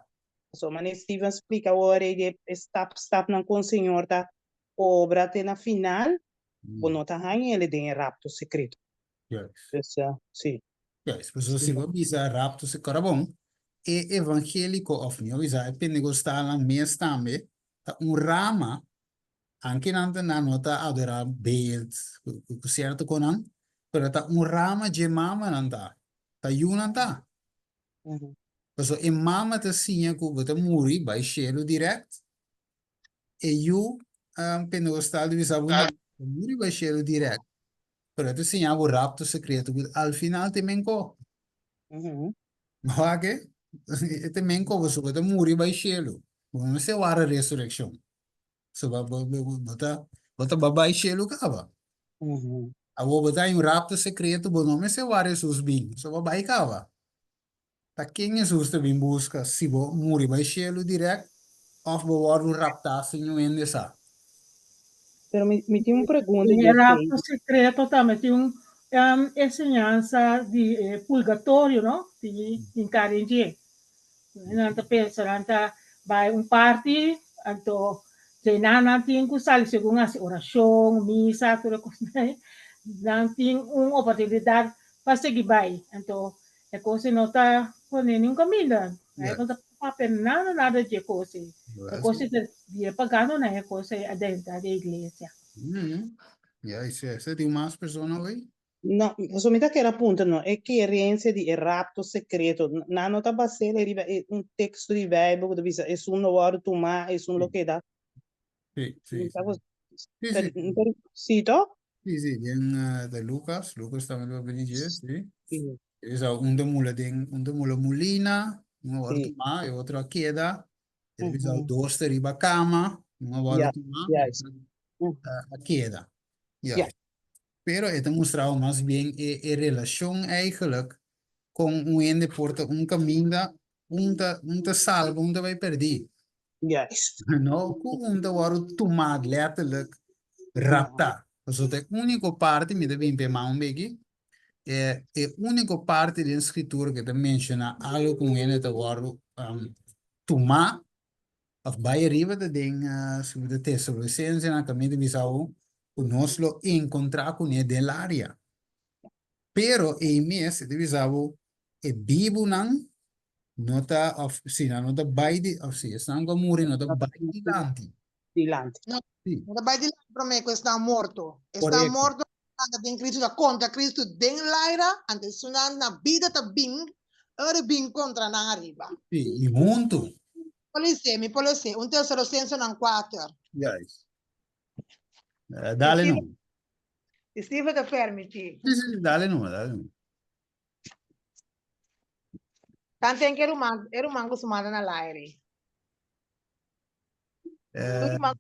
Pasobra manera Steven splika awor ei di e stap stapnan kon Señor ta obra te na final, bo no ta haña el den e rapto sekreto. Juist. Dus, si. Juist. Pasobra si bo bisa rapto se kora bon, e evangéliko òf mihó bisa e pentecostalnan mes tambe ta un rama, anke nan ta nan no ta adorá beeld ku sierto konan, pero ta un rama dje mamanan ta, ta yunan ta. Pasobra e mama ta siña ku bo ta muri bai shelu dirèkt, E yu pentecostal di bisa bo no, bo muri bai shelu direct, pero e ta siña bo rapto secreto ku al final te men ko. Bo wak e? E te men ko pasobra bo ta muri bai shelu, bo no mester wara resureccion. So bo bo bo ta bo ta bai shelu kaba. Awor bo ta hay un rapto secreto bo no mester wara Jesus bin, so bo bai kaba. Ta ken Hesus ta bin buska si bo muri bai shelu dirèkt òf bo wòrdu raptá sin niun hende sa? Pero mi mi tin un pregunta Den e dje rapto Freddy. sekreto tambe tin un enseñansa di e purgatorio, no? Tin hinká den dje. Nan ta pensa nan ta bai un parti, anto dje nan tin ku sali segun hasi orashon, misa, tur e kosnan ei. Nan tin un oportunidat pa sigui bai. Anto E kos ei no ta pone niun kaminda. Ei no ta papia nada nada di e kos ei. E kos ei ta di e paganonan e kos ei adentro di e iglesia. Ya, i si tin mas persona hoy? No, pasobra mi ta kere apunta no, e kerensia di e rapto sekreto, nan no ta bas'é riba e un teksto di Beibel ku ta bisa esun lo wòrdu tumá, esun lo keda. Sí, sí, Mi ta sí. Sí, sí. Sí, to? Sí, sí, den de Lucas, Lucas tambe lo bini dje, sí. Sí. Esa un ta mula den, un ta mula mulina, un a wòrdu Sí. tumá, e otro a keda. E ta bisa Ujú. dos ta riba kama, un a wòrdu Ja, tumá, e juist. otro Mm. a keda. Ja. Juist. Pero e ta mustrabo mas bien e, e relashon eigenlijk kon un hende por ta un kaminda, un ta, un ta salba, un ta bai pèrdí. Juist. No ku un ta wòrdu tumá letterlijk raptá. Pasobra ta e úniko parti, mi ta bin p'e man un beki, e e úniko parti den Skritura ku ta menshoná algu ku un hende ta wòrdu tumá òf bai ariba ta den Skritura Tesalonisensenan kaminda ta bisa bo ku nos lo enkontrá kuné den laria. Pero ei mes e ta bisa bo e bibunan no ta of si nan no ta bai di of si esnan ku a muri no ta bai dilanti. Dilanti. No, Sí. no ta bai dilanti promé ku esnan morto. Esnan Korekto. morto anda den Kristu ta kontra Kristu den laira, anto esunnan na bida ta bin ora bin kontra nan ariba. Sí, i huntu. Por lo se, mi por lo se, un Tesalonicensenan kuater. Juist. Eh, dale Sí. no. Steve ta permití. Sí, sí, dale no, dale no. Tanten ku e ruman, e ruman ku su manda na laire. Eh, Ruman,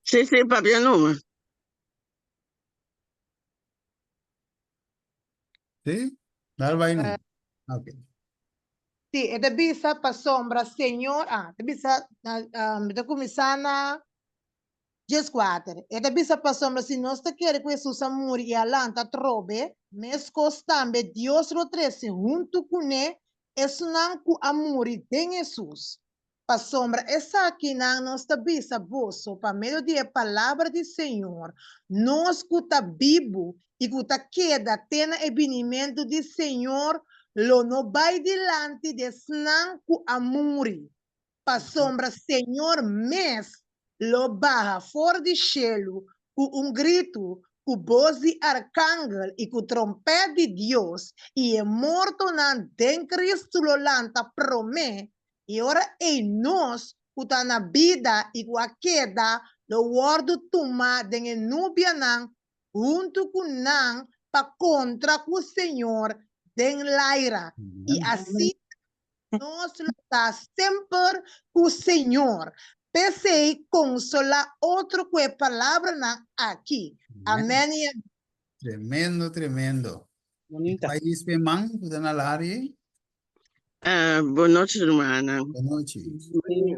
Sí, sí, papia numa. sí, dale bai no. Ok. sí, e ta bisa pasobra Señor, ah, ta bisa, ah, mi ta kuminsá na 14. E ta bisa pasobra si nos ta kere ku Hesus a muri i a lanta atrobe, meskos tambe Dios lo trese huntu kuné esnan ku a muri den Hesus. Pasobra esakinan nos ta bisa boso pa medio di e palabra di Señor, nos ku ta bibu i ku ta keda te na e binimentu di Señor lo no bai dilanti di esnan ku a muri, pasobra Señor mes lo baha for di shelu ku un gritu, ku bos di arkangel i ku trompèt di Dios, i e mortonan den Kristu lo lanta promé, i ora ei nos ku ta na bida i ku a keda lo wòrdu tumá den e nubianan huntu ku nan pa kontra ku Señor den laira, i asina nos lo ta semper ku Señor. P'esei konsolá otro ku e palabranan aki. Amèn i amèn. Tremendo, tremendo. Bonita. Pais pe man ku ta na lari ei. Bon nochi rumannan. Bon nochi. Mi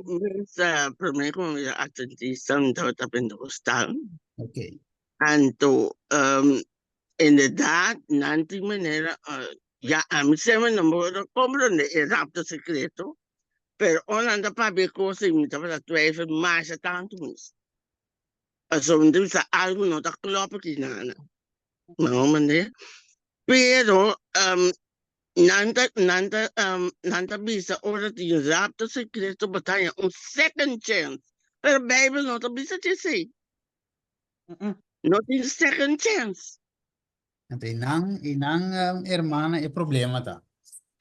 ta promé ku mi bira atventista mi tabata pentecostal. Ok. Anto inderdaad nan tin manera ya ami semper no por a comprende e rapto secreto pero ora nan ta papia e cos ei mi tabata twijfel masha tanto mes. Pasobra mi ta bisa algo no ta klop aki nana. No manera. Pero nan ta nan ta nan ta bisa ora tin rapto secreto bo ta haña un second chance. Pero Bijbel no ta bisa esei. No tin second chance. Anto e nan e nan hermana e problema ta.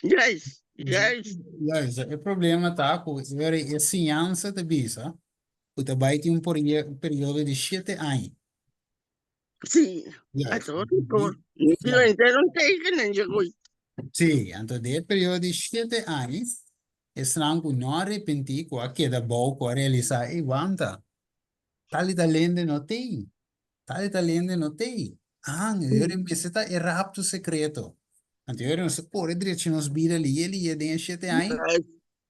Juist, juist. Juist, e problema ta ku e siñansa ta bisa ku ta bai tin un periodo di shete aña. Sí, Juist. a otro por. Ni si lo entero un teken en je gooi. Sí, anto den e periodo di shete aña, esnan ku no a arepentí, ku a keda bou, ku a realisá, ey, wanta, tal i tal hende no t'ey, tal i tal hende no t'ey. Ah, e mester ta e rapto sekreto. Anto e ora nos ta kore drecha nos bida liye liye den e shete aña.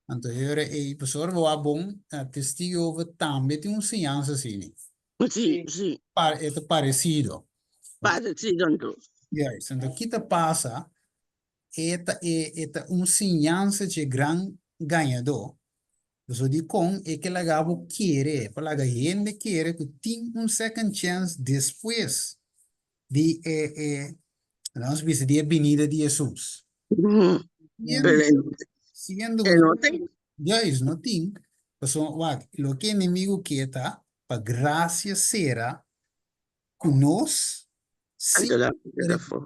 Anto e ora ey, pasobra bo a bon, Testigo Jehova tambe tin un siñansa asina. Sí, sí. Pa, e ta parecido. Parecido anto. Juist. Anto ki ta pasa? E ta, e, e ta un siñansa dje gran gañadó. Pasobra dikon e ke laga bo kere, pa laga hende kere ku tin un second chance despues di e, e, laga nos bisa, di e binida di Hesus. Siendo, siendo E no tin. Juist, no tin. Pasobra, wak, loke enemigu ke ta pa gracia sera ku nos si Anto la keda afó.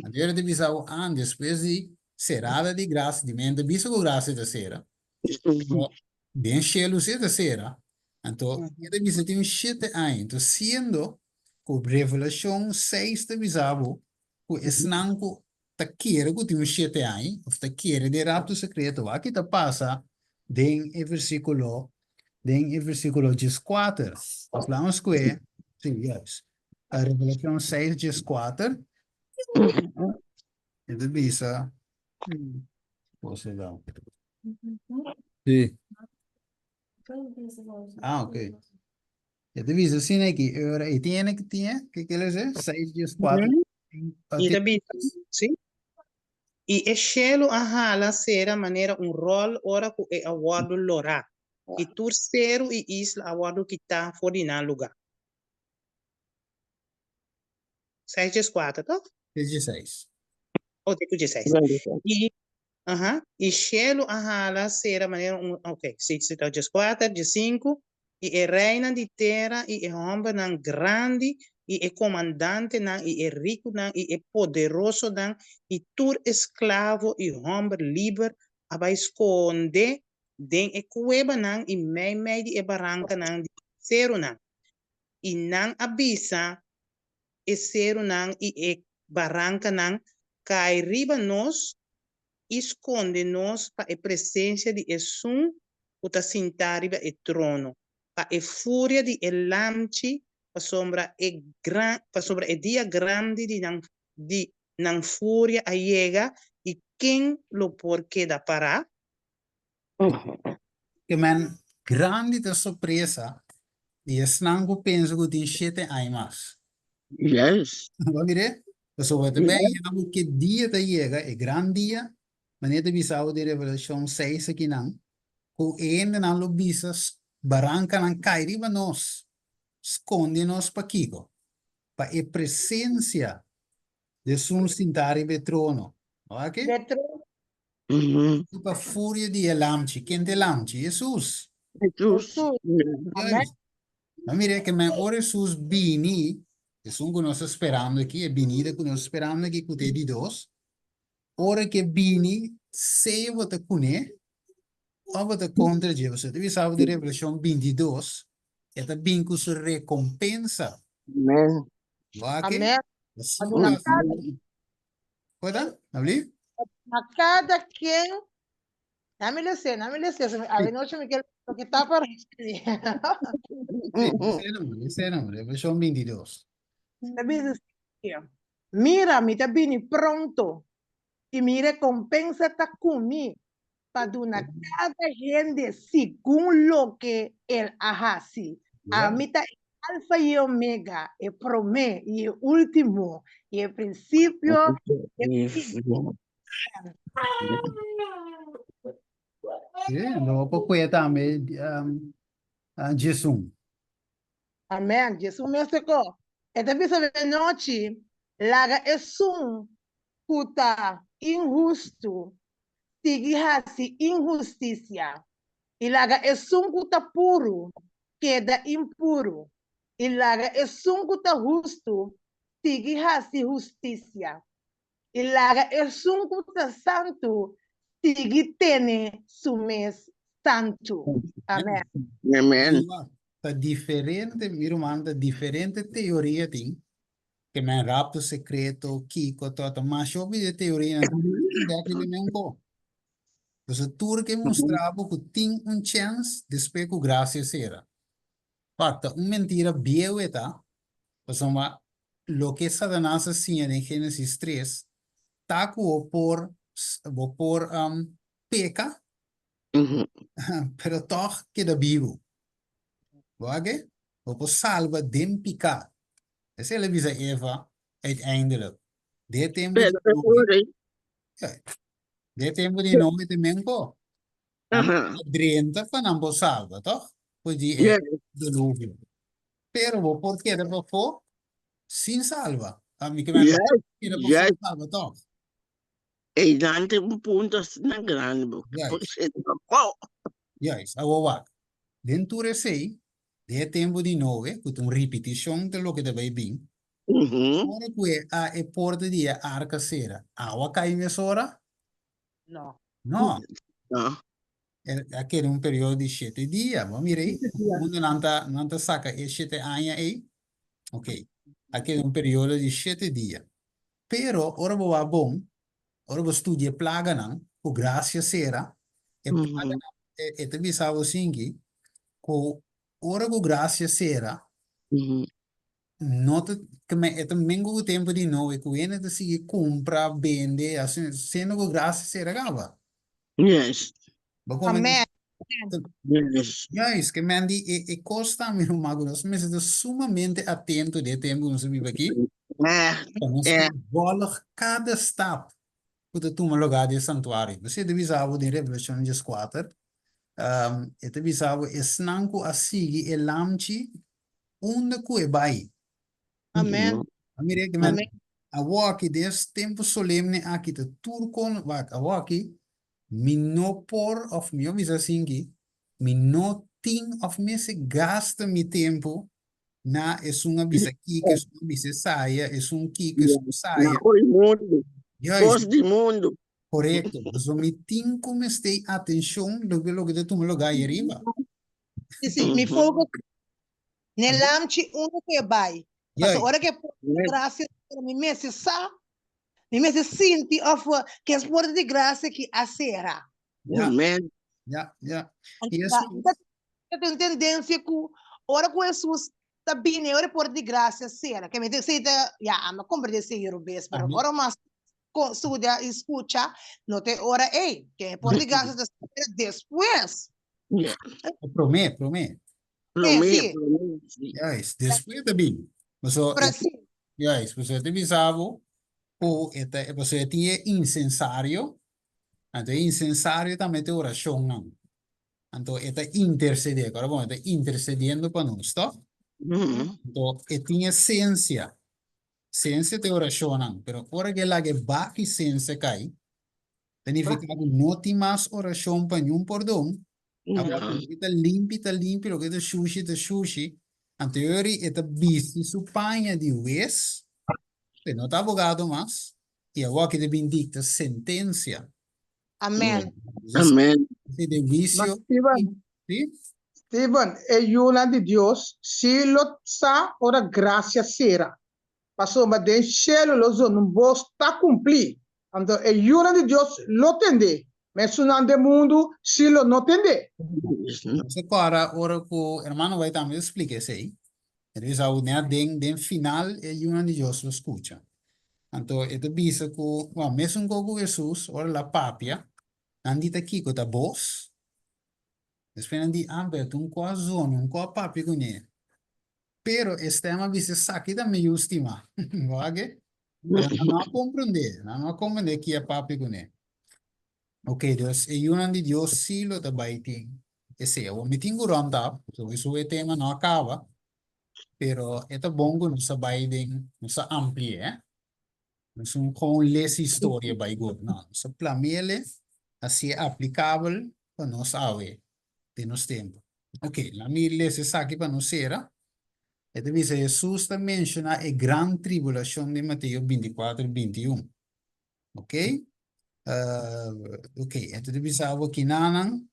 Anto yo ta bisa bo, ah, despues di serada di gracia, di men ta bisa ku gracia ta sera, pero den shelu si e ta sera, anto e ta bisa tin un shete aña. Anto siendo ku Revelashon seis ta bisa bo ku esnan ku ta kere ku tin un shete aña òf ta kere den rapto sekreto, wak ki ta pasa den e versíkulo den e versíkulo dieskuater. Nos laga un skue, sí, juist. Revelashon seis dieskuater, e ta bisa, Sí. Ah, ok. E ta bisa asina aki, e ora e tin ene ki tin e, ke ke lese? Seis dieskuater. I ta bisa, sí. I e shelu a hala sera manera un ròl ora ku e a wòrdu lorá, i tur seru i isla a wòrdu kitá for di nan lugá. Seis dieskuater, tòg? Seis dieseis. Oh, te ku dieseis. I Aha, i shelu a hala sera manera un, ok, si, si ta dieskuater, diesinku, i e reinan di tera i e hòmbernan grandi i e komandantenan i e rikunan i e poderosonan i tur esklavo i hòmber liber a bai skonde den e kuebanan i meimei di e barankanan di e serunan. I nan a bisa e serunan i e barankanan kai riba nos i skonde nos pa e presensia di Esun ku ta sintá riba e trono, pa e furia di e Lamchi, pasobra e pasobra e dia grandi di nan di nan furia a yega, i ken lo por keda pará? Ke men grandi ta sorpresa di esnan ku pensa ku tin shete aña mas. Yes. Bo mir'é? Pasobra ta ben yabu ke dia ta yega, e gran dia, manera ta bisa bo den Revelashon seis akinan, ku e hendenan lo bisa barankanan kai riba nos, skonde nos pakiko? Pa e presensia di esun sintá riba e trono. Wak? De trono. I pa furia di e Lamchi. Ken ta e Lamchi? Hesus. Hesus. Hesus. Amen. Ma mira ke men ora Hesus bini, esun ku nos ta sperando aki, e binida ku nos ta sperando aki ku ta e di dos, ora ke bini, sea bo ta kuné òf bo ta kontra dje. Pasobra ta bisa bo den Revelashon bintidos, e ta bin ku su rekompensa. Amen. Wak? Amen. Asina Duna ku kada, Kua ta? Abli? na kada ken Nami lese, nami lese. Avenoche mi quiero lo que está para Sí, ese nombre, ese nombre, versión 22. Ta bisa así, Mira, mi ta bini pronto, i mi rekompensa ta ku mi pa duna kada hende segun loke el a hasi. Ami ta e Alfa i e Omega, e promé i e último, i e prinsipio i e fin. Sí, lo por kue tambe um, uh, Jesum. Amen. Jesum mester ko. E ta bisa de nochi, laga esun ku ta inhustu sigui hasi inhustisia, i laga esun ku ta puru keda impuru, i laga esun ku ta hustu sigui hasi hustisia, i laga esun ku ta santu sigui tene su mes santu. Amen. Amen. Ta diferente, mi ruman, ta diferente teoria tin, ke men rapto sekreto, kiko, tota, masha hopi di e teorianan tin bek riba e men ko. Entonces tur ke mustra bo ku tin un chèns despues ku grasia sera. Wak, ta un mentira bieu e ta, pasobra loke Satanas a siña den Génesis tres ta ku bo por bo por peka, pero tòg keda bibu. Bo a ke? Bo por salba den piká. Esei el a bisa Eva uiteindelijk. Den e tempu di Noe, den e tempu di Noe te men ko. Nan a drenta pa nan por salba, tòg? For di e diluvio. Pero bo por keda pafó sin salba. Mi ke men bo por keda pafó salba tòg. Einan tin un punto asina grandi bo por keda pafó. Juist, awor wak. Den tur esei, den e tempu di Noe, ku ta un ripitishon di loke ta bai bin, ora ku e a e porta di e arka sera, awa kai mesora? No. No. No. E a keda un periodo di shete dia. Bo a mira ei? Unda nan ta, nan ta saka e shete aña ei? Ok. A keda un periodo di shete dia. Pero ora bo wak bon, ora bo studia e plaganan, ku grasia sera, e plaganan, e, e ta bisa bo sinki, ku ora ku grasia sera, No ta kme e ta mengu ku tempu di Noe ku hende ta sigui kumpra, bende, asina, siendo ku grasia sera kaba. Yes. Bo come Amen. Yes. Juist, ke men di e e kos ta mi ruman ku nos mester ta sumamente atento den e tempu ku nos ta biba aki, Eh, pa nos eh. por volg kada stap ku ta tuma lugá den e santuario. Bo si e ta bisa bo den Revelashon dieskuater, e ta bisa bo esnan ku a sigui e Lamchi Unda ku e bai? Amen. A mira ke men Amen. awoki den es tempu solemne aki ta tur kon wak awoki mi no por of mi a bisa asinki mi no tin of mester gasta mi tempu na esun a bisa kiko esun a bisa esaya esun kiko esun Na saya ko'i mundu. Juist. Kos di mundu. Korekto. Pasobra mi tin ku mester atenshon loke loke ta tuma lugá ahi ariba. Sí, sí, mi focus ne lamchi uno que bai. Paso ora que por de gracia, mi mester sa, mi mester sinti of que es por de gracia que a cera. Ja. Amen. Ja, ja. Anto, Y eso, ta tin tendencia ku ora ku Jesus ta bini, ora por de gracia cera, que mi te si ta, ya, ama comprende si yorubes, pero Amen. ora mas con studia y escucha, no te ora ei, que por de gracia ta cera después. Ja. Promé, promé. Promé, sí. promé, sí. Juist, despues ta bin. Paso, Pero sí. juist, paso e ta bisa bo ku e ta, paso e tin e insensario, anto e insensario ta mete orashonnan. Anto e ta intersedé, kòrda bon, e ta intersediendo pa nos, tòg? Mhm. Anto e tin esensia. Sensia ta e orashonnan, pero ora ku e laga e baki sensia kai, ta nifiká ku no tin mas orashon pa niun pordon. Awor ku loke ta limpi ta limpi, loke ta shushi ta shushi. Anto e ora e ta bisti su paña di hues, e no ta abogado mas, i awor aki ta bin dikta sentensia. Amen. Amen. De huisio. Steven, Sí? Steven, e yunan di Dios sí lo sa ora grasia sera. Pasobra den shelu lo zona un bos ta kumplí. Anto e yunan di Dios lo tendé, ma esunnan den mundu sí lo no tendé. Nos a kòrda ora ku hermano White tambe a splika esei. E ta bisa awo nèt den den final e yunan di Dios lo skucha. Anto e ta bisa ku, bon, mesun kos ku Hesus ora el a papia, nan di ta kiko ta bos. Despues nan di, ah, pero ta un kos a zona, un kos a papia kuné. Pero e stèm a bisa, Esaki ta mi yu stimá. Bo a ke? Pero nan no a komprondé, nan no a komprondé ki a papia kuné. Ok, dus e yunan di Dios sí lo ta bai tin esei. Awor mi tin ku rònt ap, souiso e tema no a kaba, pero e ta bon ku nos a bai den, nos a ampli'é, eh. No es un kon les historia bai gor, no. Nos a plami'el hasié aplikabel pa nos awe, den nos tempu. Ok, laat mi les esaki pa nos sera. E ta bisa, Hesus ta menshoná e gran tribulashon den Mateo bintikuater, bintiun. Ok? Uh, ok, e ta bisa abo kinanan,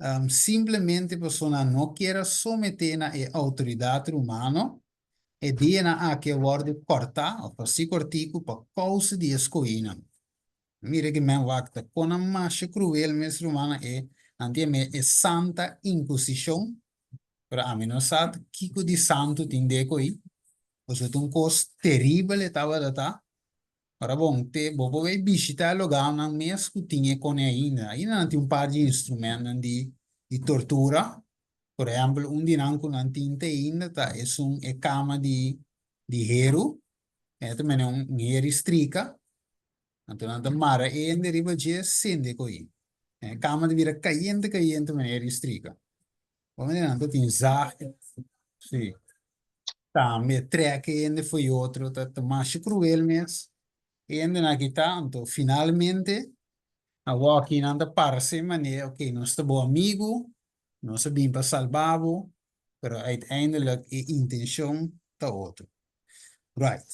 um, simplemente pasobra nan no kier a someté na e outoridat romano, e dianan aki a wòrdu kòrtá òf hasi kòrtiku pa kousa di e skohinan. Mira ki men wak ta kon nan masha kruel mes rumannan e nan tin me e santa inkusishon, pero ami no sa kiko di santu tin deko ei, pasobra ta un kos teribel e tabata ta. Ora bon, te bo por bay bishita e logarnan mes ku tin e kone ainda. Ainda nan tin un par di instrumentnan di di tortura. Por ehèmpel, un di nan ku nan tin te ainda ta esun e kama di di heru. E ta mene un un heri strika. Anto nan ta mara e hende riba dje sende ku ei. E kama ta bira kayente kayente mene heri strika. Bo mira nan ta tin zaag. Sí. Tambe trek e hende fo'i otro ta ta masha cruel mes. E hendenan aki ta, anto finalmente awor aki nan ta parse manera ok nos ta bo amigu, nos a bin pa salba bo, pero uiteindelijk e intencion ta otro. Right.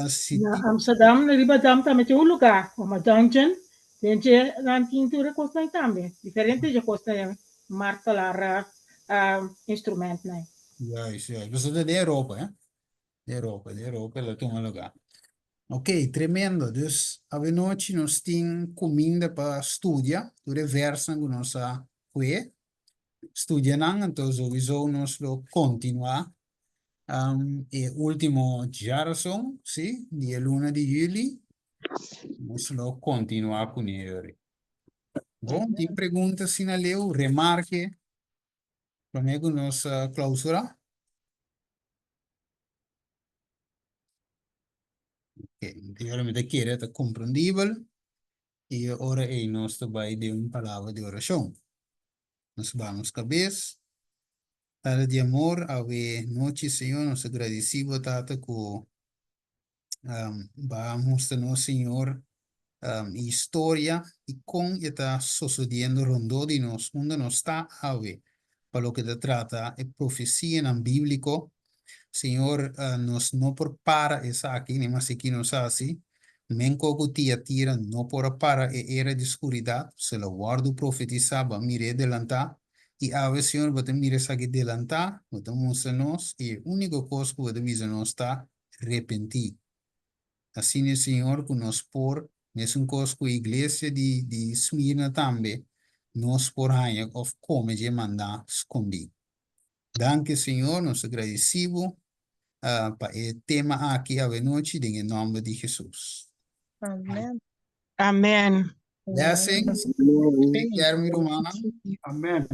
Si Na Amsterdam, na riba dam tambe tin un lugar, como dungeon, den dje nan tin tur e kosnan tambe, diferente dje kosnan, martelar, instrumentnan. Juist, juist. Pasobra ta den Europa, eh? Den Europa, den Europa el a tuma lugar. Ok, tremendo. Dus avenochi nos tin kuminda pa studia, tur e versnan ku nos a kue, studia nan, anto souiso nos lo kontinuá e último djarason, sí, di e luna di juli, nos lo kontinuá kuné yori. Bon, tin pregunta asina leu, remarke? Promé ku nos klausurá? Ok, anto mi ta kere ta komprendibel i e ora ei nos ta bai den un palabra di orashon. Nos baha nos kabes. Tata di amor, awe nochi Señor nos ta gradisí bo Tata ku Ba mustra nos, Señor, e historia i kon e ta sosodiendo rondó di nos, unda nos ta awe, pa loke ta trata e profesianan bíbliko. Señor, nos no por para esaki, ni masiki nos hasi. Menko ku Tiatira no por a para e era di skuridat, se lo wòrdu profetisá, bo a mir'é delantá. I awe, Señor, bo ta mira esaki delantá, bo ta mustra nos, i e úniko kos ku bo ta bisa nos ta, repentí. Asina e Señor ku nos por, mesun kos ku e iglesia di di Smirna tambe, nos por haña òf kome dje mandá skondí. Danki Señor, nos ta gradisí bo pa e tema aki awenochi den e nòmber di Hesus. Amen. Amen. Blessings. Take care mi rumannan. Amen.